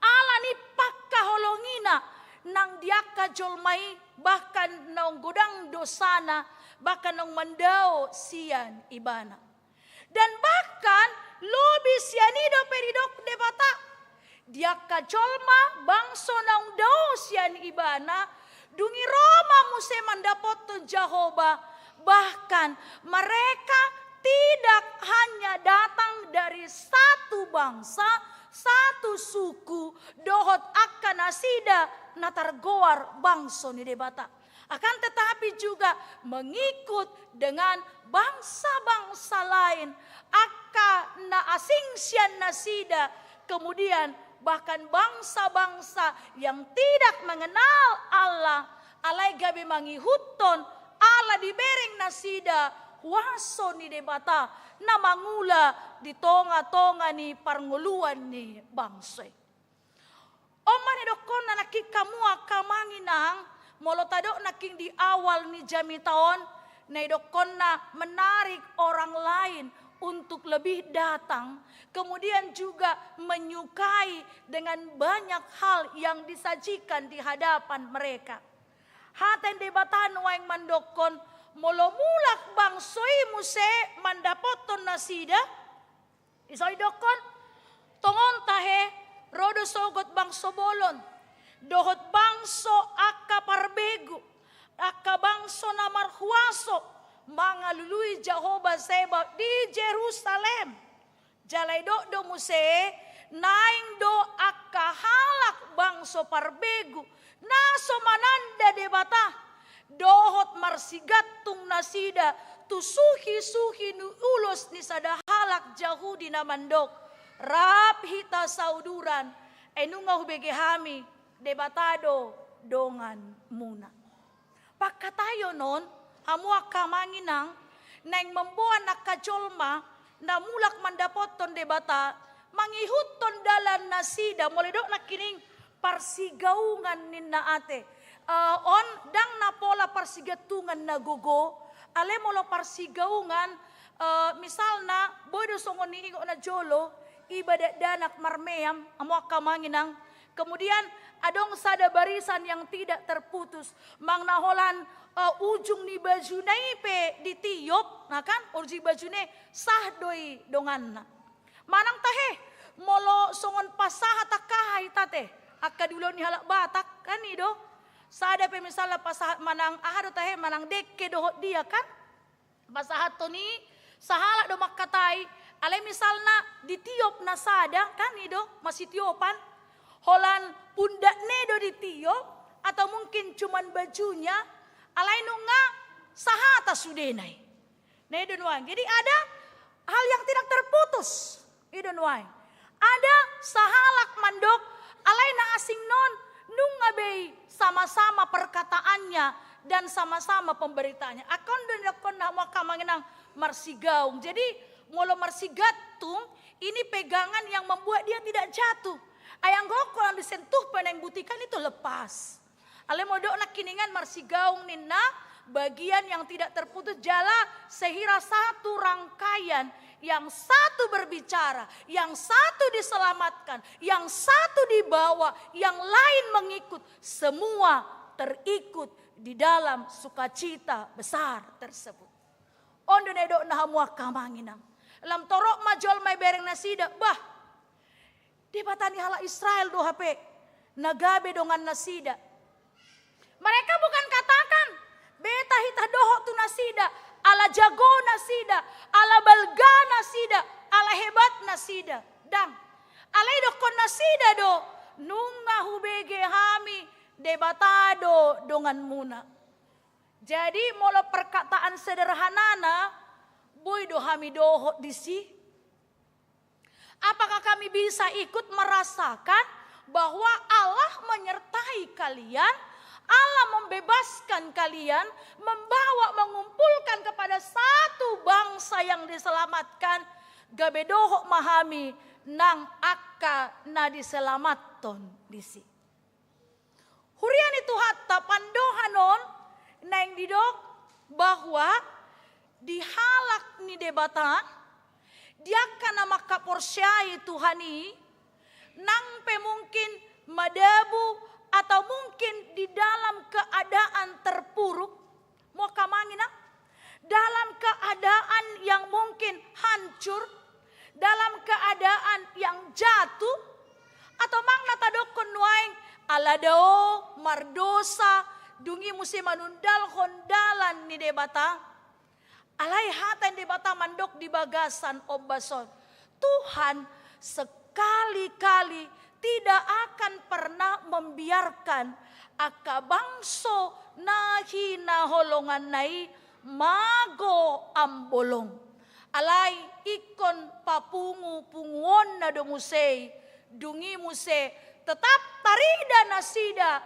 Ala ni pangkaholongina nang di angka jolma i, bahkan naung godang dosana, bahkan naung mandao sian Ibana. Dan bahkan lobi sian i dope didok Debata, di angka jolma bangso naung dao sian Ibana, dung i ro ma muse mandapothon Jahowa, bahkan mereka tidak hanya datang dari satu bangsa, satu suku, dohot angka nasida na targoar bangso ni Debata. Akan tetapi juga mengikut dengan bangsa-bangsa lain, angka na asing sian nasida, kemudian bahkan bangsa-bangsa yang tidak mengenal Allah, alai gabe mangihuthon, ala dibereng nasida huaso ni Debata na mangula di tonga-tonga ni parngoluan ni bangso i. On ma na nidokkonna nangkin hamu angka amang inang, molo tadok nangkin di awal ni jamita on, na nidokkonna menarik orang lain untuk lebih datang, kemudian juga menyukai dengan banyak hal yang disajikan di hadapan mereka. Hata ni Debata nuaeng mandokkon, molo mulak bangso i muse mandapothon nasida, Dison didokkon, tongon tahe, ro do sogot bangso bolon, dohot bangso angka parbegu, angka bangso na marhuaso, mangalului Jahowa Zebaot di Jerusalem. Jala didok do muse, naeng do angka halak bangso parbegu, na so mananda Debata, dohot marsigantung nasida tu suhi-suhi ni ulos ni sada halak Jahudi na mandok, rap hita sauduran, ai nunga hubege hami, Debata do donganmuna. Pangkataion on, hamu angka amang inang, naeng mamboan angka jolma, na mulak mandapothon Debata, mangihuthon dalan nasida, molo didok nangkining parsigaungan ninna ate. Eh, on ndang na pola parsigantungan na gogo, alai molo parsigaungan, eh, misalna, boi do songon niingot na jolo, iba dakdanak marmeam, hamu angka amang inang. Kemudian, adong sada barisan yang tidak terputus, manang na holan, eh, ujung ni bajuna i pe ditiop, na kan, ujung bajuna i sah do i donganna. Manang tahe, molo songon pasahat angka aha hita ate, angka di ulaon ni halak Batak, kan i do. Sada pe misalna pasahat manang aha do tahe, manang dengke dohot dia kan. Pasahathon i, sahalak do mangkatai, alai misalna ditiop na sada, kan i do, masitiopan, holan pundakna i do ditiop, atau mungkin cuman bajunya, alai nunga sahata sudena i. Na i do nuaeng. Jadi ada hal yang tidak terputus. I do nuaeng. Ada sahalak mandok, alai na asing non, nunga be i sama-sama perkataannya dan sama-sama pemberitaannya. Angka on do nidokhon hamu angka amang inang marsigaung. Jadi, molo marsigantung, ini pegangan yang membuat dia tidak jatuh. Ai anggo holan disentuh pe naeng butikan itu lepas. Alai molo didok nangkiningan marsigaung ninna, bagian yang tidak terputus jala sehira satu rangkaian, yang satu berbicara, yang satu diselamatkan, yang satu dibawa, yang lain mengikut, semua terikut di dalam sukacita besar tersebut. On do na nidok hamu angka amang inang. Lam torop ma jolma ibereng nasida, bah, Debata ni halak Israel do hape na gabe dongan nasida. Mereka bukan katakan, beta hita dohot tu nasida, ala jago nasida, ala balga nasida, ala hebat nasida. Ndang. Alai didokhon nasida do, nunga hubege hami, Debata do donganmuna. Jadi, molo perkataan sederhanana, boi do hami dohot disi. Apakah kami bisa ikut merasakan bahwa Allah menyertai kalian, Allah membebaskan kalian, membawa, mengumpulkan kepada satu bangsa yang diselamatkan, gabe dohot ma hami nang angka na diselamathon disi. Huria ni Tuhanta, pandohan on naeng didok bahwa di halak ni Debata, di angka na mangkaporseai Tuhan i, nang pe mungkin madabu atau mungkin di dalam keadaan terpuruk, Mo hamu amang inang, dalam keadaan yang mungkin hancur, dalam keadaan yang jatuh, atau manang na tadokhon nuaeng ala dao, mardosa, dung i muse manundalhon dalan ni Debata. Alai hata ni Debata mandok di bagasan ombas on, Tuhan sekali-kali tidak akan pernah membiarkan angka bangso na hinaholonganna i mago ambolong. Alai ingkon papungu-punguonna do muse i, dung i muse tetap tarida nasida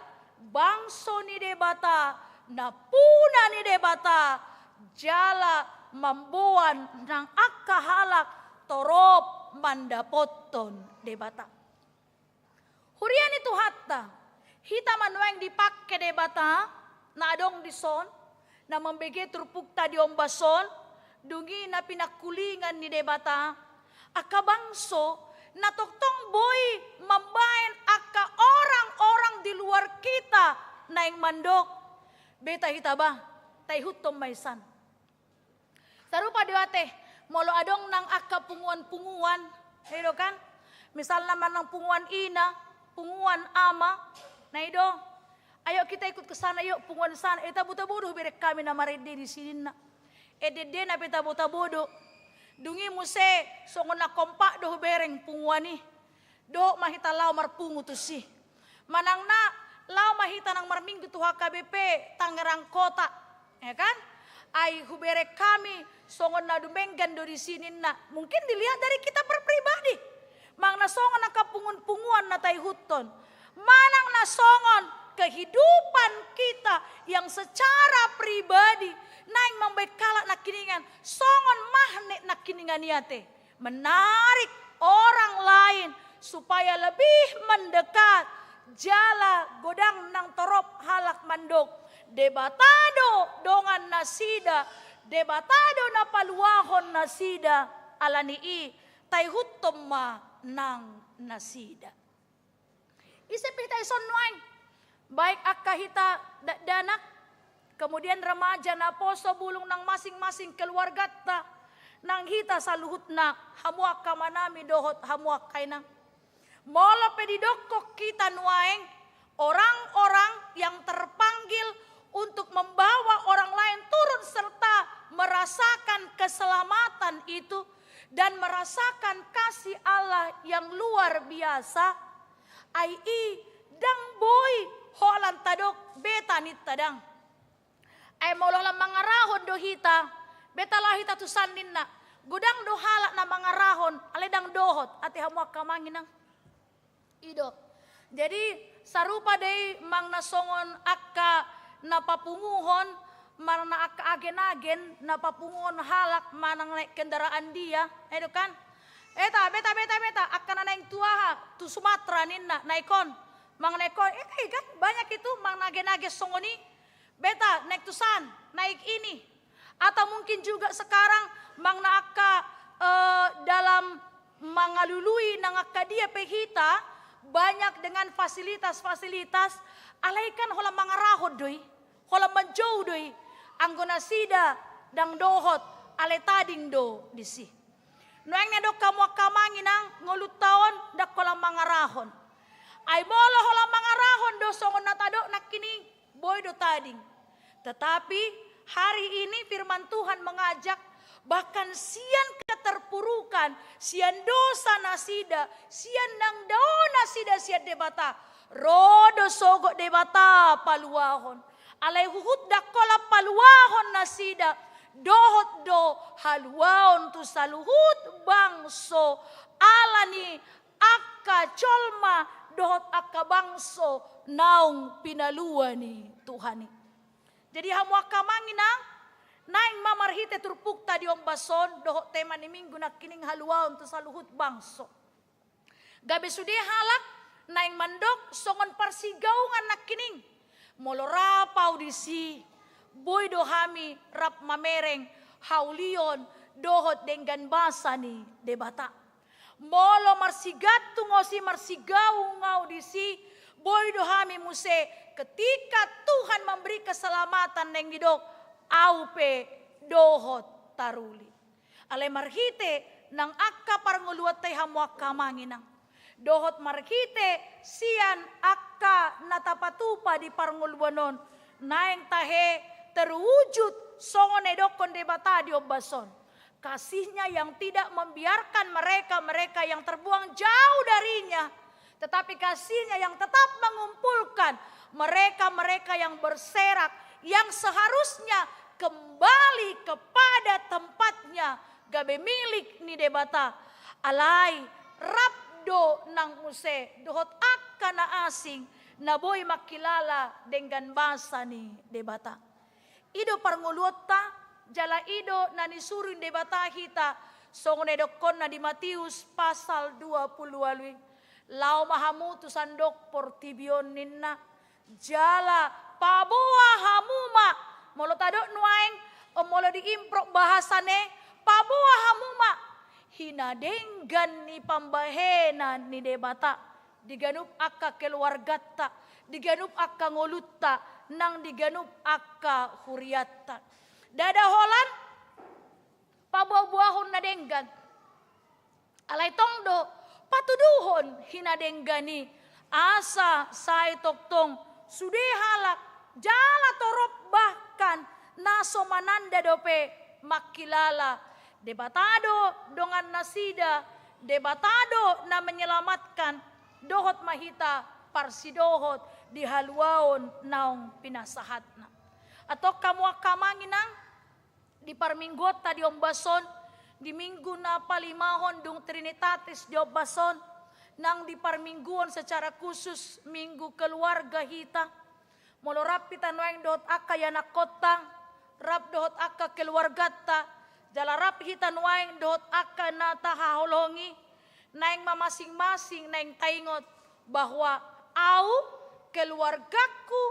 bangso ni Debata, nampuna ni Debata, jala mamboan nang angka halak torop mandapothon Debata. Huria ni Tuhanta, hita ma nuaeng dipangke Debata na adong dison, na mambege turpukta di ombas on, dung i na pinangkulingan ni Debata, angka bangso na tongtong boi mambaen angka orang-orang di luar kita naeng mandok, beta hita bah, taihuthon ma i san. Sarupa do ate, molo adong nang angka punguan-punguan, na i do kan? Misalna manang punguan ina, punguan ama, na i do. Ayo kita ikut ke sana, yuk, punguan sana. Eh, tabo-tabo do hubereng hami na marende disi ninna. Ende-endena pe tabo-tabo do. Dung i muse songon na kompak do hubereng punguan i. Dohot ma hita laho marpungu tusi. Manang na laho ma hita nang marminggu tu H K B P Tangerang Kota, ya kan? Ai hubereng hami songon na dumenggan do disi ninna. Mungkin dilihat dari kita per pribadi. Manang na songon angka punguan-punguan na taihuthon. Manang na songon kehidupan kita yang secara pribadi naeng mambaen halak nangkiningan songon magnet nangkiningan i ate. Menarik orang lain supaya lebih mendekat. Jala godang nang torop halak mandok, Debata do dongan nasida, Debata do na paluahon nasida, alani i taihuthon ma nang nasida. Ise pe hita dison nuaeng, baik angka hita dakdanak, kemudian remaja, naposo, bulung nang masing-masing keluarganta, nang hita saluhutna, hamu angka amanami dohot hamu angka inang. Molo pe didokhon hita nuaeng, orang-orang yang terpanggil untuk membawa orang lain turut serta merasakan keselamatan itu dan merasakan kasih Allah yang luar biasa, ai i ndang boi holan tadok beta ninta ndang. Ai molo holan mangarahon do hita, beta laho hita tusan ninna. Godang do halak na mangarahon, alai ndang dohot, ate hamu angka amang inang. I do. Jadi, sarupa do i manang na songon angka na papunguhon, manang na angka agen-agen na papunguhon halak manang naik kendaraan dia, i do kan? Eta, beta, beta, beta, angka na naeng tu aha, tu Sumatera ninna, naik on. Manang naik on, eta i kan, banyak itu manang na agen-agen songon i. Beta, naik tusan, naik ini. Atau mungkin juga sekarang manang na angka, eh, dalam mangalului nang angka dia pe hita, banyak dengan fasilitas-fasilitas, alai kan holan mangarahon do i, holan manjou do i, anggo nasida ndang dohot, alai tading do disi. Nuaeng na didok hamu angka amang inang, ngolunta on ndang holan mangarahon. Ai molo holan mangarahon do songon na tadok nangkining, boi do tading. Tetapi hari ini firman Tuhan mengajak, bahkan sian keterpurukan, sian dosa nasida, sian ndang dao nasida sian Debata, ro do sogot Debata paluahon. Alai huhut ndang holan paluahon nasida, dohot do haluaon tu saluhut bangso, ala ni angka jolma dohot angka bangso naung pinalua ni Tuhan i. Jadi hamu angka amang inang, naeng ma marhite turpukta di ombas on dohot tema ni minggu nangkining haluaon tu saluhut bangso. Gabe sude halak naeng mandok songon parsigaungan nangkining. Molo rap ahu disi, boi do hami rap mamereng haulion dohot denggan basa ni Debata. Molo marsigantung ahu disi, marsigaung ahu disi, boi do hami muse ketika Tuhan memberi keselamatan naeng didok, ahu pe dohot taruli. Alai marhite nang angka parngoluanta i hamu angka amang inang. Dohot marhite sian angka na tapatupa di parngoluan on, naeng tahe terwujud songon na didokkon Debata di ombas on. Kasih-Nya yang tidak membiarkan mereka-mereka yang terbuang jauh dari-Nya, tetapi kasih-Nya yang tetap mengumpulkan mereka-mereka yang berserak, yang seharusnya kembali kepada tempatnya, gabe milik ni Debata. Alai rap do nang muse dohot angka na asing na boi mangkilala denggan basa ni Debata. I do parngoluonta, jala i do na nisuru ni Debata hita, songon na didokkonna di Matius pasal dua pulu ualu i. Laho ma hamu tu sandok portibi on ninna, jala paboa hamu ma, molo tadok nuaeng, o molo diimprok bahasana, paboa hamu ma hinadenggan ni pambahenan ni Debata di ganup angka keluarganta, di ganup angka ngolunta, nang di ganup angka hurianta. Ndada holan paboaboahon na denggan. Alai tong do patuduhon hinadenggan i, asa sai tongtong sude halak jala torop bahkan na so mananda dope mangkilala Debata do dongan nasida, Debata do na menyelamatkan, dohot ma hita parsidohot di haluaon naung pinasahatna. Antong hamu angka amang inang, di parmingguonta di ombas on, di minggu na palimahon dung Trinitatis di ombas on, nang di parmingguon secara khusus minggu keluarga hita. Molo rap hita nuaeng dohot angka ianakkonta, rap dohot angka keluarganta, jala rap hita nuaeng dohot angka na tahaholongi, naeng ma masing-masing naeng taingot bahwa ahu, keluargangku,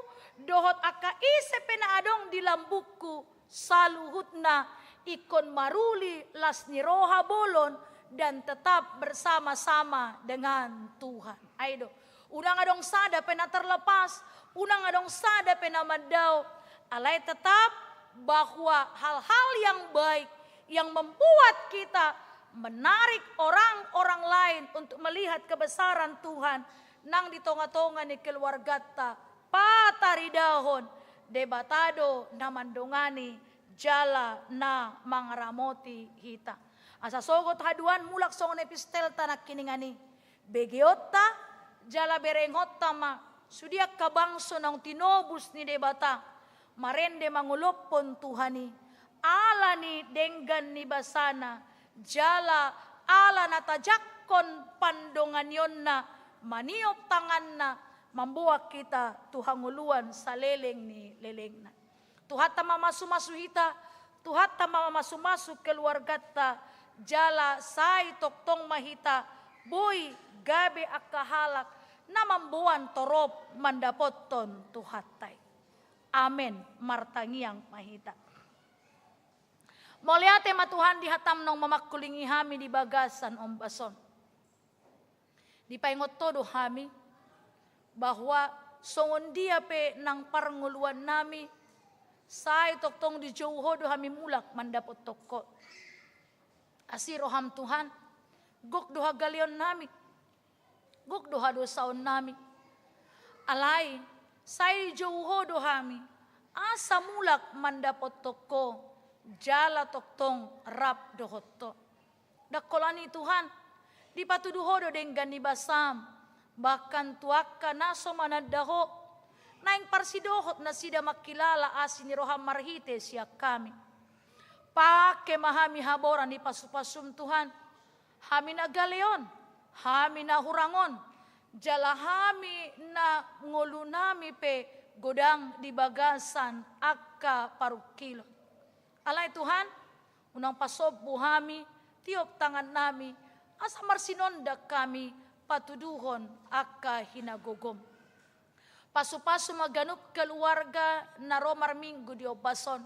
dohot angka ise pe na adong di lambungku, saluhutna ingkon maruli las ni roha bolon dan tetap bersama-sama dengan Tuhan. Ai do, unang adong sada pe na terlepas, unang adong sada pe na mandao, alai tetap bahwa hal-hal yang baik yang membuat kita menarik orang-orang lain untuk melihat kebesaran Tuhan nang di tonga-tonga ni keluarganta, pataridahon Debata do na mandongani jala na mangaramoti hita. Asa sogot haduan mulak songon epistelta nangkiningan i. Begeonta jala berengonta ma sude angka bangso naung tinobus ni Debata, marende mangolophon Tuhan i, ala ni denggan ni basana, jala ala na tajangkon pandonganionna, maniop tanganna, mamboan hita tu hangoluan saleleng ni lelengna. Tuhanta mamasumasu hita, Tuhanta mamasumasu keluarganta, jala sai tongtong ma hita boi gabe angka halak na mamboan torop mandapothon Tuhanta i. Amen. Martangiang ma hita. Mauliate ma Tuhan di hataM naung mamangkulingi hami di bagasan ombas on. Dipaingot Ho do hami, bahwa songon dia pe nang parngoluannami, sai tongtong dijou Ho do hami mulak mandapothon Ho. Asi rohaM Tuhan, gok do hagaleonnami, gok do hadosaonnami. Alai, sai dijou Ho do hami, asa mulak mandapothon Ho, jala tongtong rap dohot Ho. Ndang holan i Tuhan, dipatudu Ho do denggan ni basaM, bahkan tu angka na so mananda Ho, naeng parsidohot nasida mangkilala asi ni rohaM marhite sian hami. Pangke ma hami haboran ni pasupasuM Tuhan, hami na gale on, hami na hurang on, jala hami na ngolunami pe godang di bagasan angka parungkilon. Alai Tuhan, unang pasombu hami, tiop tangannami, asa marsinondang hami patuduhon angka hinagogoM. Pasupasu ma ganup keluarga na ro marminggu di ombas on.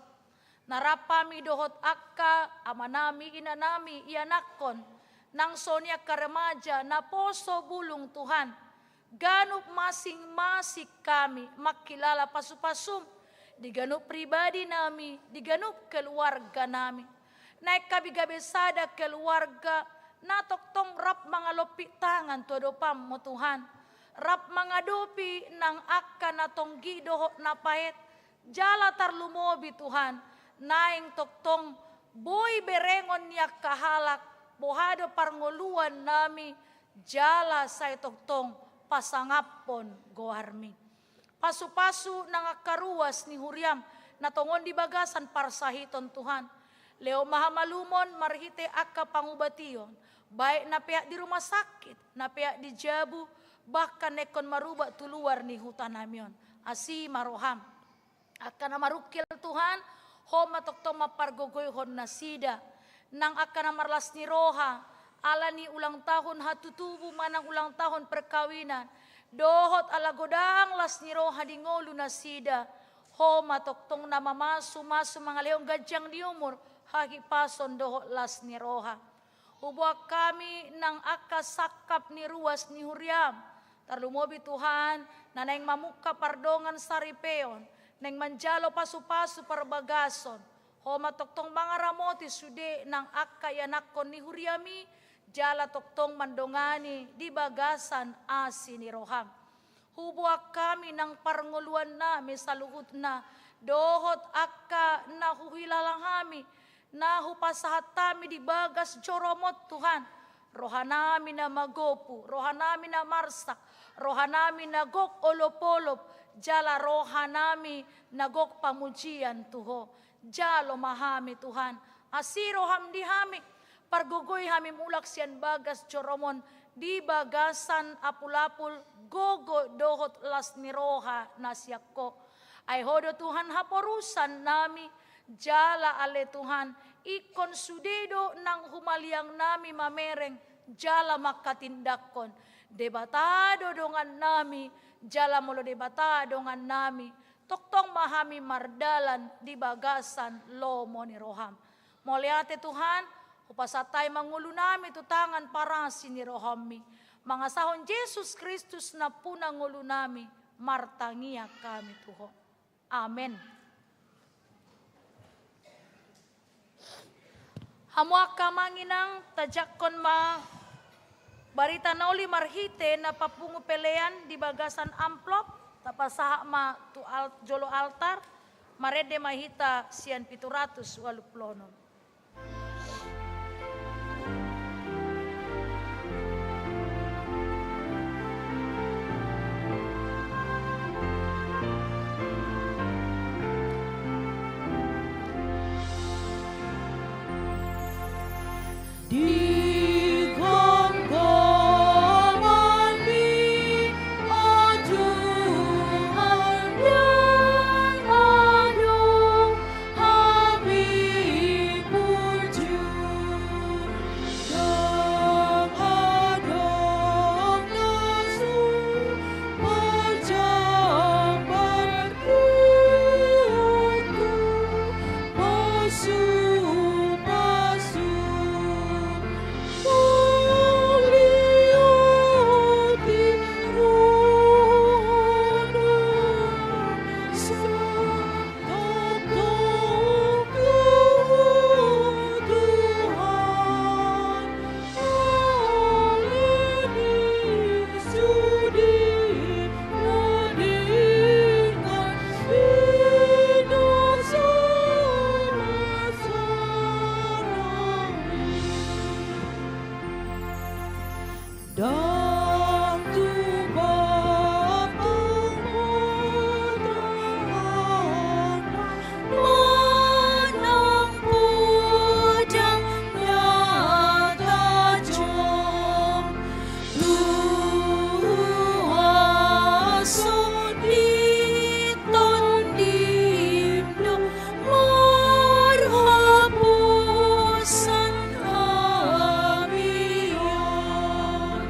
Na rap hami dohot angka amanami, inanami, ianakhon, nang songon i angka remaja naposo bulung Tuhan. Ganup masing-masing hami mangkilala pasupasuM di ganup pribadinami, di ganup keluarganami. Naeng hami gabe sada keluarga na tongtong rap mangalompit tangan tu adopanMu Tuhan. Rap mangadopi nang angka na tonggi dohot na paet, jala tarlumobi Tuhan, naeng tongtong boi berengon ni angka halak, boha do parngoluannami, jala sai tongtong pasangaphon goarMi. Pasupasu nang angka ruas ni huriaM, na tongon di bagasan parsahiton Tuhan. Lehon ma hamalumon marhite angka pangubation, baik na peak di rumah sakit, na peak di jabu, bahkan na ingkon marubat tu luar ni hutanami on. Asi ma rohaM. Angka na marungkil Tuhan, Ho ma tongtong mampargogoihon nasida. Nang angka na marlas ni roha, ala ni ulang tahun hatutubu manang ulang tahun perkawinan, dohot ala godang las ni roha di ngolu nasida, Ho ma tongtong na mamasu-masu mangalehon ganjang ni umur, hahipason dohot las ni roha. Huboan hami nang angka sangkap ni ruas ni huriaM. Tarlumobi Tuhan, na naeng mamungka pardongan saripeon, naeng manjalo pasupasu parbagason. Ho ma tongtong mangaramoti sude nang angka ianakhon ni huriaMi, jala tongtong mandongani di bagasan asi ni rohaM. Huboan hami nang parngoluannami saluhutna, dohot angka na huhilala hami, na hupasahat hami di bagas joroMon Tuhan. Rohanami na magopu, rohanami na marsak, rohanami na gok olop-olop, jala rohanami na gok pamujian tu Ho. Jalo ma hami Tuhan, asi rohaM di hami, pargogoi hami mulak sian bagas joroMon, di bagasan apul-apul, gogo dohot las ni roha na sian Ho. Ai Ho do Tuhan haporusannami, jala ale Tuhan, ingkon sude do nang humaliangnami mamereng, jala manghatindanghon. Debata do dongannami, jala molo Debata dongannami, tongtong ma hami mardalan di bagasan lomo ni rohaM. Mauliate Tuhan, hupasahat hami ma ngolunami tu tangan parasi ni rohaMi. Mangasahon Jesus Kristus nampuna ngolunami, martangiang hami tu Ho. Amen. Hamu angka amang inang, tajangkon ma barita na uli marhite na papungu pelean di bagasan amplop, tapasahat ma tu al-, jolo altar, Marende ma hita sian pitu ratus ualu pulu onom. Di gomgoman ni adong, adong, adong hami punjung. Ndang adong na so parjambar tu angka pasupasu. Mauliate roha na santap tu Tuhan. Ale ni sude na denggan pinasaran i. Ndang tupa panggotoanna manang podang na tajom. Tuhan, songon di tondim do marhaposan hami on.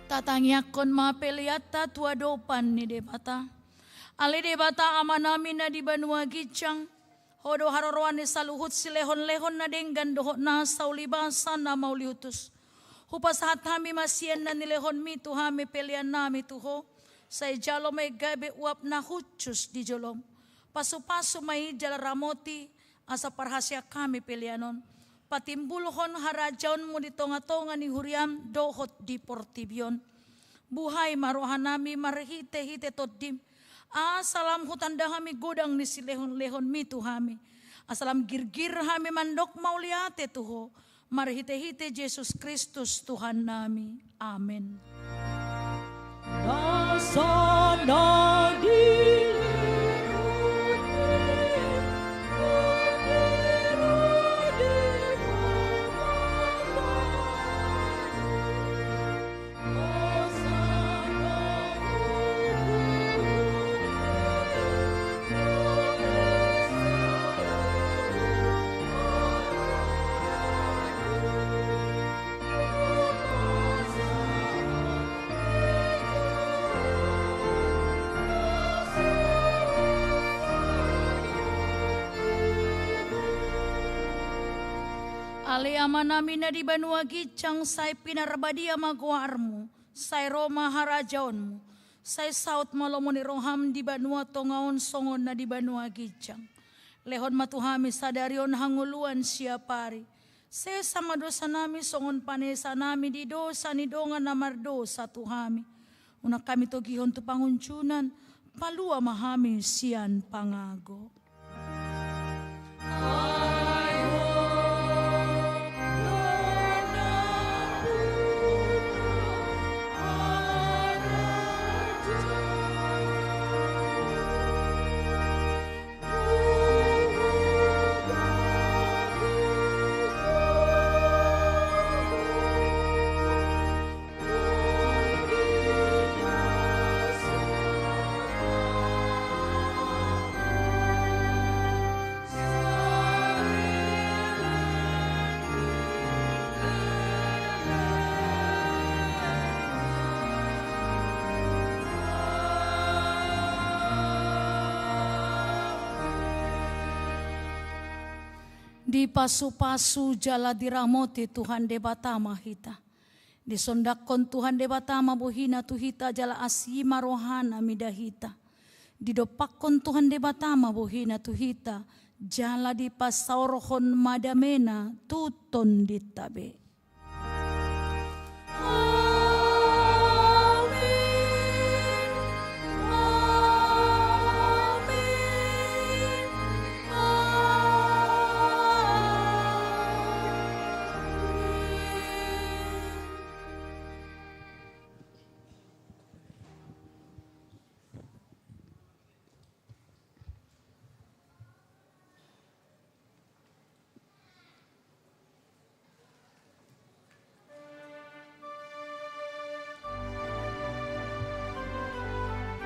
Tatangiangkon ma peleanta tu adopan ni Debata. Ale Debata Amanami na di banua ginjang, Ho do haroroan ni saluhut silehonlehon na denggan dohot na saulibasa na mauliutus. Hupasahat hami ma sian na nilehonmi tu hami peleannami tu Ho, sai jalo ma i gabe uap na hushus di jolom. Pasupasu ma i jala ramoti, asa parhaseang hami pelean on patimbulhon harajaonmu di tongatonga ni huriam dohot di portibi on. Buhai ma rohanami marhitehite Tondim, asa lam hutanda hami godang ni silehonlehonmi tu hami, asa lam girgir hami mandok mauliate tu Ho, marhitehite Jesus Kristus Tuhannami. Amen. Ale Amanami na di banua ginjang, sai pinarbadia ma goarmu, sai ro ma harajaonmu, sai saut ma lomo ni roham di banua tonga on songon na di banua ginjang. Lehon ma tu hami sadari on hangoluan siapari. Sesa ma dosanami songon panesanami di dosa ni dongan na mardosa tu hami. Unang hami togihon tu pangunjunan, palua ma hami sian pangago. Dipasupasu jala diramoti Tuhan Debata ma hita. Disondangkon Tuhan Debata ma bohina tu hita jala asi ma rohana mida hita. Didompakkon Tuhan Debata ma bohina tu hita jala dipasaorhon ma damena tu tondinta be.